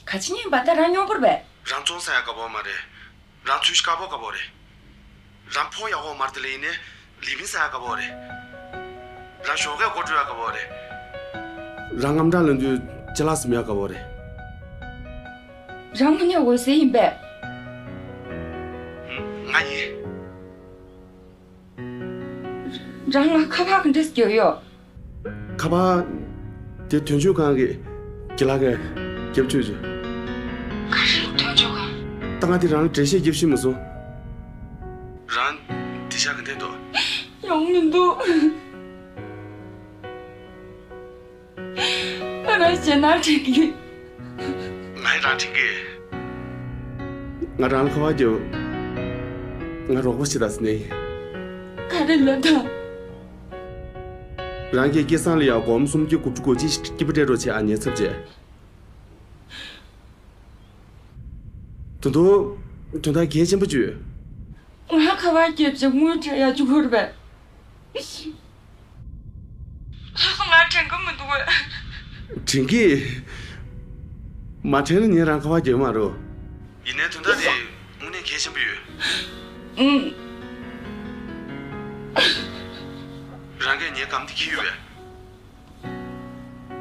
ག་ཅི་ཉན་པ་ད་རང་སྙོམས་པོར་བས། རང་བཙོང་ས་ཡ་དཀའ་པོ་མ་རེད། རང་ཚུལ་དཀའ་པོ་དཀའ་པོ་རེད། རང་ཕོ་ཡག་པོ་མར་དེ་ལ་ཡིན་ནས་ལི་མི་ས་ཡ་དཀའ་པོ་རེད། རང་ཞོགས་ཀས་སྒོ་འགྲོ་ཡ་དཀའ་པོ་རེད། རང་དངངས་སྐྲག་ལངས་དུས་ཅ་ལག་ཟིན་ཡ་དཀའ་པོ་རེད། རང་དངོས་གནས་འོད་ཟེར་ཡིན་པས། ང་ཡིན། རང་ང་ཁ་པར་ག་འདྲས་རྒྱག་ཡོད། ཁ་པར་དེ་དོན་གཅོད་ཁང་གི་དགེ་ལགས་ཀྱིས་རྒྱབ་བཅུག་བྱུང་། ག་རེ་དོན་གཅོད་ཁང་། ད་ང་དེ་རང་ལ་འགྲེལ་བཤད་རྒྱབ་ཤེས་མ་སོང་། རང་དེ་ཤག་གི་འདེད་དོ། ཡོང་མི་འདུག་ང་རང་ཞེད་སྣང་དྲན་གི། ང་ཡི་རང་དྲན་གི། ང་རང་ལ་ཁ་པར་རྒྱབ། ང་རོགས་པ་བྱེད་དང་ཟེར་ནས་ཡིན། ག་རེ་ལབ་དང་། རང་གིས་སྐལ་བཟང་ལ་ཡང་སྒོར་མོ་སུམ་བརྒྱ་དགུ་བཅུ་གོ་གཅིག་སྐྱིད་པོ་སྤྲད་རོགས་བྱེད་ཨ་ཉེ་ཚབ་བྱས། ད་དུང་དོན་དག་གལ་ཆེན་པོ་བརྗོད། ང་ཁ་པར་རྒྱབ་བྱས་དངུལ་སྤྲད་ཡག་བཅུག་དགོས་རེད་པས། ལགས་སོ། ང་དྲན་གི་མི་འདུག་གས། དྲན་གི། མ་དྲན་ན་ངས་རང་ཁ་པར་རྒྱབ་མ་རོ། ཡིན་ནའི་དོན་དག་དེ་དངོས་གནས་གལ་ཆེན་པོ་ཡོད། ཨང་། རང་གིས་ངའི་སྒམ་དེ་འཁྱེར་ཡོད་པས།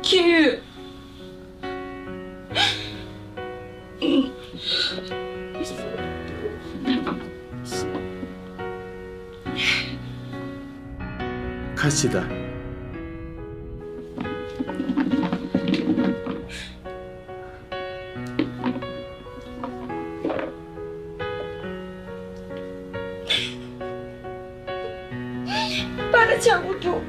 འཁྱེར་ཡོད། ཁ་ཕྱེ་དང་། པར་ཆག་པོ་འདུག་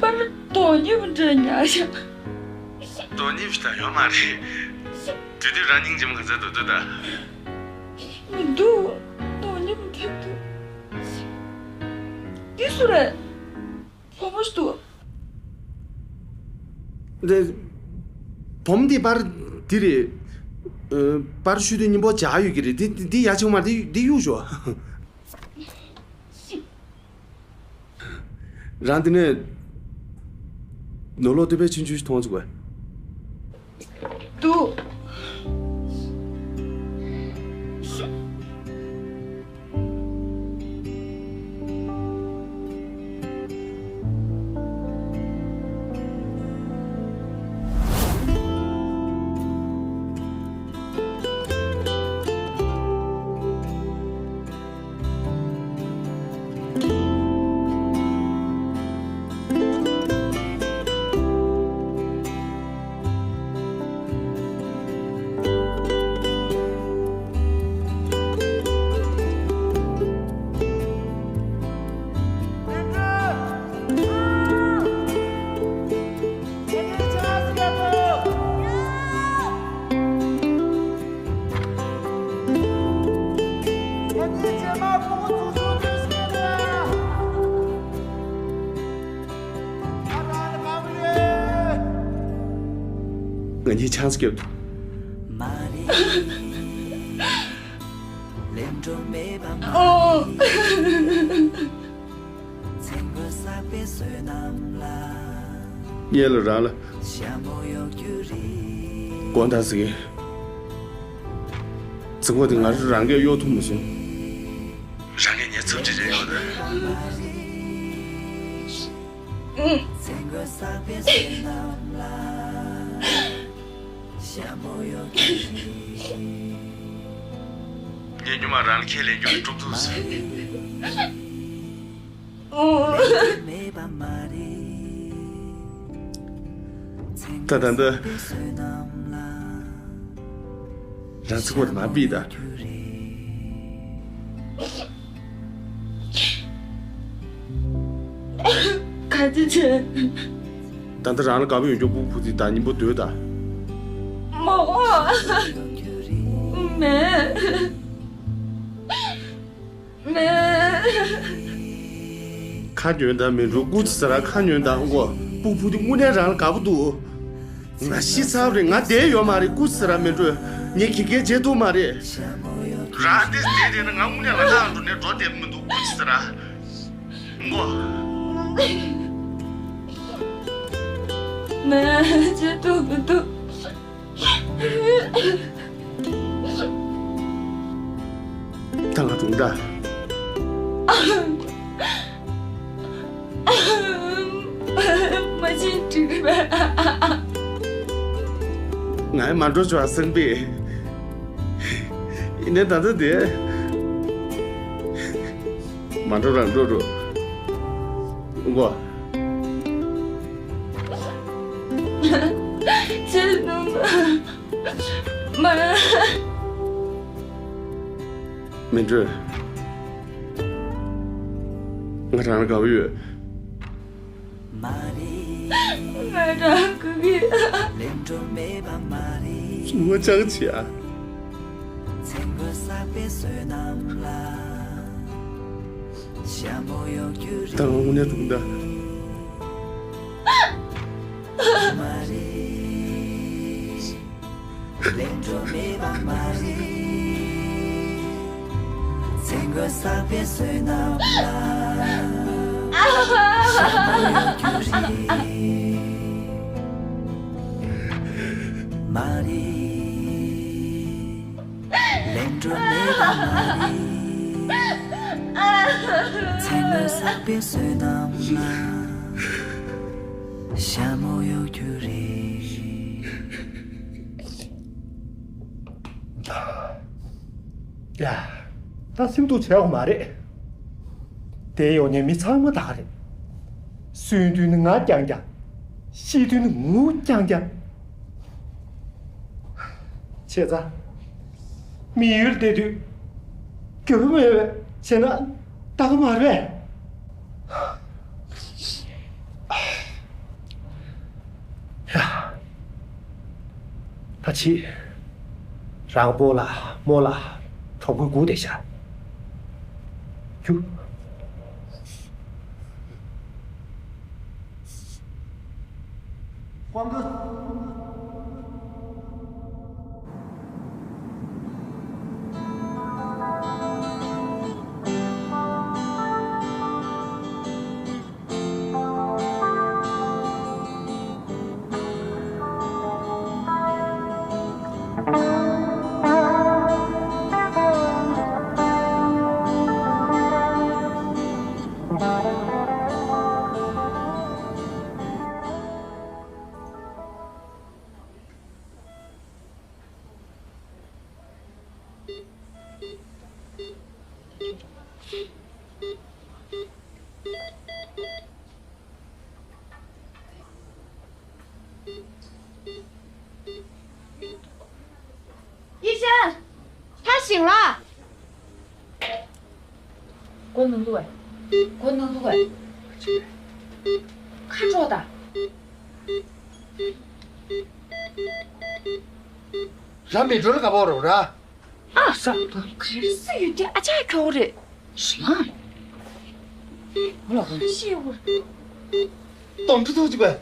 པར་དོ་མཉམ་འདྲ་ཉག་ཤག་དོ་མཉམ་ཞིག་ད་ཡོད་མ་རེད། དེ་དུས་རང་སྙིང་རྗེ་མོ་ག་ཚད་འདུག་འདུག་ད། མི་འདུག་དོ་མཉམ་འདྲ་འདུག་འདི་སུ་རེད། བུ་མོ་ཞིག་འདུག་འདི། བུ་མོ་འདི་པར་འདི་རེད། ཨ། པར་བཤུས་དུས་སྙིང་པོ་འཇགས་ཡོད་ཀྱི་རེད། འདི་འདི་འདི་ཡག་ཆེན་པོ་མ་རེད། འདི་འདི་གཡུག་ཞོག་རང་འདི་ནས་ནོར་ལོག་སྟོད་པའི་ཆུང་ཆུང་ཞིག་མཐོང་བྱུང་བས། འདུག་ང་གཉིས་ཆང་ས་བརྒྱབ། ཨོ། ངས་ལ་རང་ལ་དགོངས་དག་ཟེར་གི། རྫིག་པོ་དེ་ང་རང་གིས་གཡོག་ཐུབ་མ་སོང་། རང་གིས་ངའི་ཚབ་ཁྲིད་རེ་ཡོད་ན། ངས་སྔོན་མ་རང་ལ་ཁས་ལེན་རྒྱུ་ནི་གྲུབ་ཐུབ་ཟེར། ད་ད་འདི། རང་ཚུགས་པ་དེ་མ་ཕིགས་དང་། ག་ཅི་བྱས། ད་ལྟ་རང་ལ་དགའ་པོ་ཡོད་མཁན་སྤུ་གུ་ཕུ་ཐི་དང་སྙིང་པོ་འདོད་དང་། མ་འོ། མེད། མེད། ཁ་ཉོན་དང་མི་འགྲོ་སྐུ་ཚེ་ས་ར་ཁ་ཉོན་དང་ཨོ། སྤུ་གུ་ཕུ་ཐི་དངོས་གནས་རང་ལ་དགའ་པོ་འདུག་ང་ཤི་ཚར་རེད། ང་བསྡད་ཡོད་མ་རེད། སྐུ་ཚེ་ས་ར་མི་འགྲོ། ངས་ཁྱི་སྐད་བརྗེད་ཐུབ་མ་རེད། རང་འདི་བསྡད་བསྡད་ན་ང་དངོས་གནས་ང་ནང་འགྲོ་ནས་འགྲོ་བསྡད་མི་འདུག་སྐུ་ཚེ་ས་ར། མགོ། མ་ཅི་ཐུབ་མི་ཐུབ། ད་ང་སྒྲུང་འདྲ། མ་བྱིན་འགྲིག་པས། ང་མ་འགྲོ་ཆོག་སེམས་པས། ཡིན་ནའི་ད་ལྟ་དེ། མ་འགྲོ་རང་འགྲོ་འགྲོ། ཨུ་གོ། ཅི་ནུ་མ། མ། མི་འགྲོ། ང་རང་ལ་དགའ་བོ་ཡོད། ང་རང་དགའ་གི། བསུ་བ་ཅང་བྱེད་ཨ། ད་ང་དངོས་གནས་སྒྲུང་འདྲ། ཡ། ད་སེམས་སྡུག་བྱེད་དགོས་མ་རེད། དེ་ཡོང་ཉེན་མི་ཚང་མ་ད་ག་རེད། གསོན་དུས་ནི་ང་རྐྱང་རྐྱང་། ཤི་དུས་ནི་ངུ་རྐྱང་རྐྱང་། བྱས་ཙང་། མི་ཡུལ་བསྡད་དུས། རྒྱུ་མེད་པས་བྱས་ན་ད་ག་མ་རེད། ཡ། ད་ཕྱིས། རང་སྤོ་ལགས་རྨོ་ལགས་གྲོགས་པོའི་སྒུག་བསྡད་ཤག་རྒྱུགས། ཡེ་ཤེས། ད་ཞིང་ལ། སྒོ་ནང་དུ་བས། སྒོ་ནང་དུ་བས། ཁ་དྲོ་ད། ར་མི་འགྲོ་ལ་ག་པོ་རོ་ར། ཨ་ས། ག་རེ་སུ་ཡོད་དེ་ཨ་ཅག་ཁྱོ་རེད། ཞི་མ། ཨོ་ལ་ག་རེ་ཤི་ཡོད་རེད། དོང་ཁྲི་ཐུག་ཅིག་པས།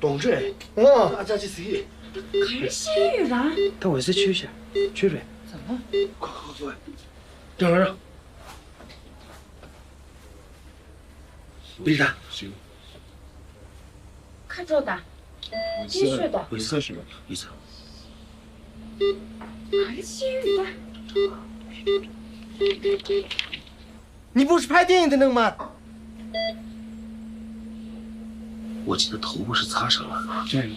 དོང་ཁྲི། ཨ་ཅག་ཅི་ཟིག་ག་རེ་ཤི་ཡོད་ར། ད་འོད་ཟེར་ཆོས་ཤ་ཆོས་རེད། ཙམ་མ། ཁོ་ཁོ་ཁོ། ད་ར། བི་ད། ཁ་དྲོ་ད། ཅི་ཤོད་ད། འོད་ཟེར་ཤོད་འོད་ཟེར། ག་རེ་ཤེས་ཡོད་ད། 你不是拍电影的那个吗？我记得头部是擦伤了。对，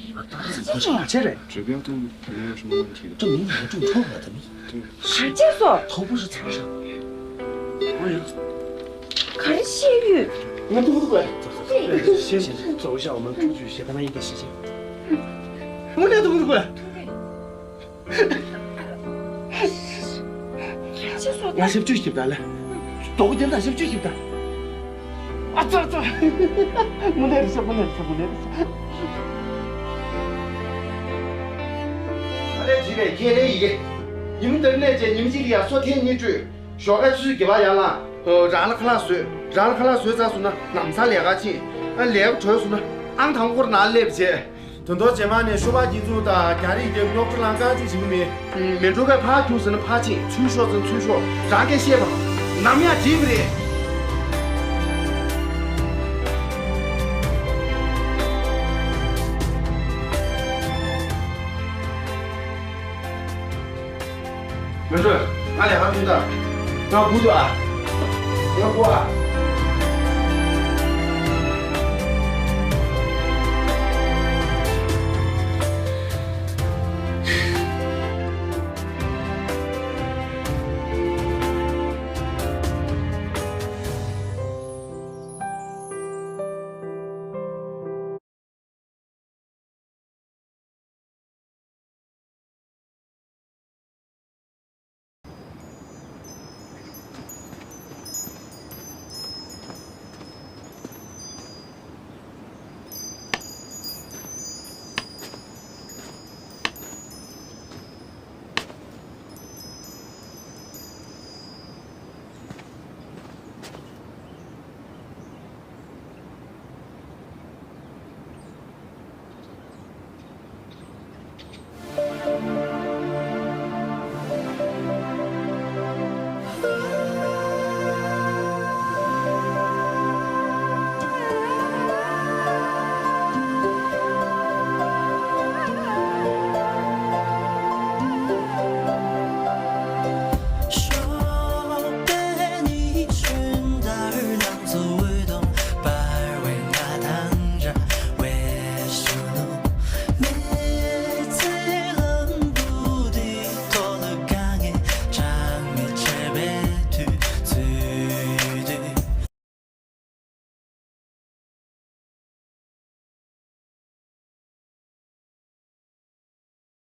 擦伤了。这指标都没有什么问题的。这明显重创了，怎么？对。还这说？头部是擦伤了。我人。 ག་རེ་བཤད་ཡོད། ང་ཐུག་ཐུག་ལ། 谢谢，走一下，我们出去写他们一点事情。ང་ཐུག་ཐུག་ལ། ང་ཞབས་ཕྱི་ཞིག་ད་ལ། དོག་རྒྱན་དང་ཞབས་ཕྱི་ཞིག་ད། ཨ་ཙི་ཨ་ཙི། དངོས་གནས་རེད་ཤག་དངོས་གནས་རེད་ཤག་དངོས་གནས་རེད་ཤག་ད་ལས་བྱེད་པའི་ཁས་ལེན་ཡི་གེ། ཉིན་མོ་འདིར་གནས་བཅས་ཉིན་གཅིག་ལ་ཡ་སོ་ཐེངས་གཉིས་སྤྲོད། ཞོགས་ཀས་ཆུ་ཚོད་བརྒྱད་པར་ཡར་ལངས། རང་ལ་ཁ་ལག་བཟོས། རང་ལ་ཁ་ལག་བཟོས་ཚར་སོང་ན་ལམ་སང་ལས་ཀར་ཕྱིན། ཨ་ལས་ཀ་གྲོལ་སོང་ན་ཨང་དང་པོ་ཁོ་རང་ནང་སླེབས་བྱས། དོན་ཐོག་རྗེས་མ་ནས་ཤོ་པ་སྐྱིད་ཚོང་དང་རྒྱ་རིགས་དེ་རྙོག་དྲ་ལངས་ཀ་ཅིག་བྱེད་ཀྱི་མེད། མེ་འགྲོ་གས་ཕར་རྒྱུགས་ཟེར་ན་ཕར་ཕྱིན། ཚུར་ཤོག་ཟེར་ན་ཚུར་ཤོག་རང་གིས་ཤེས་པ། ནམ་ཡང་བྲིས་པ་རེད། ཁྲོན་ཁྲོན། ང་ལས་ཀ་ཐུག་ད། ང་སྒུག་འདུག་ཨ། ང་སྒུག་ཨ།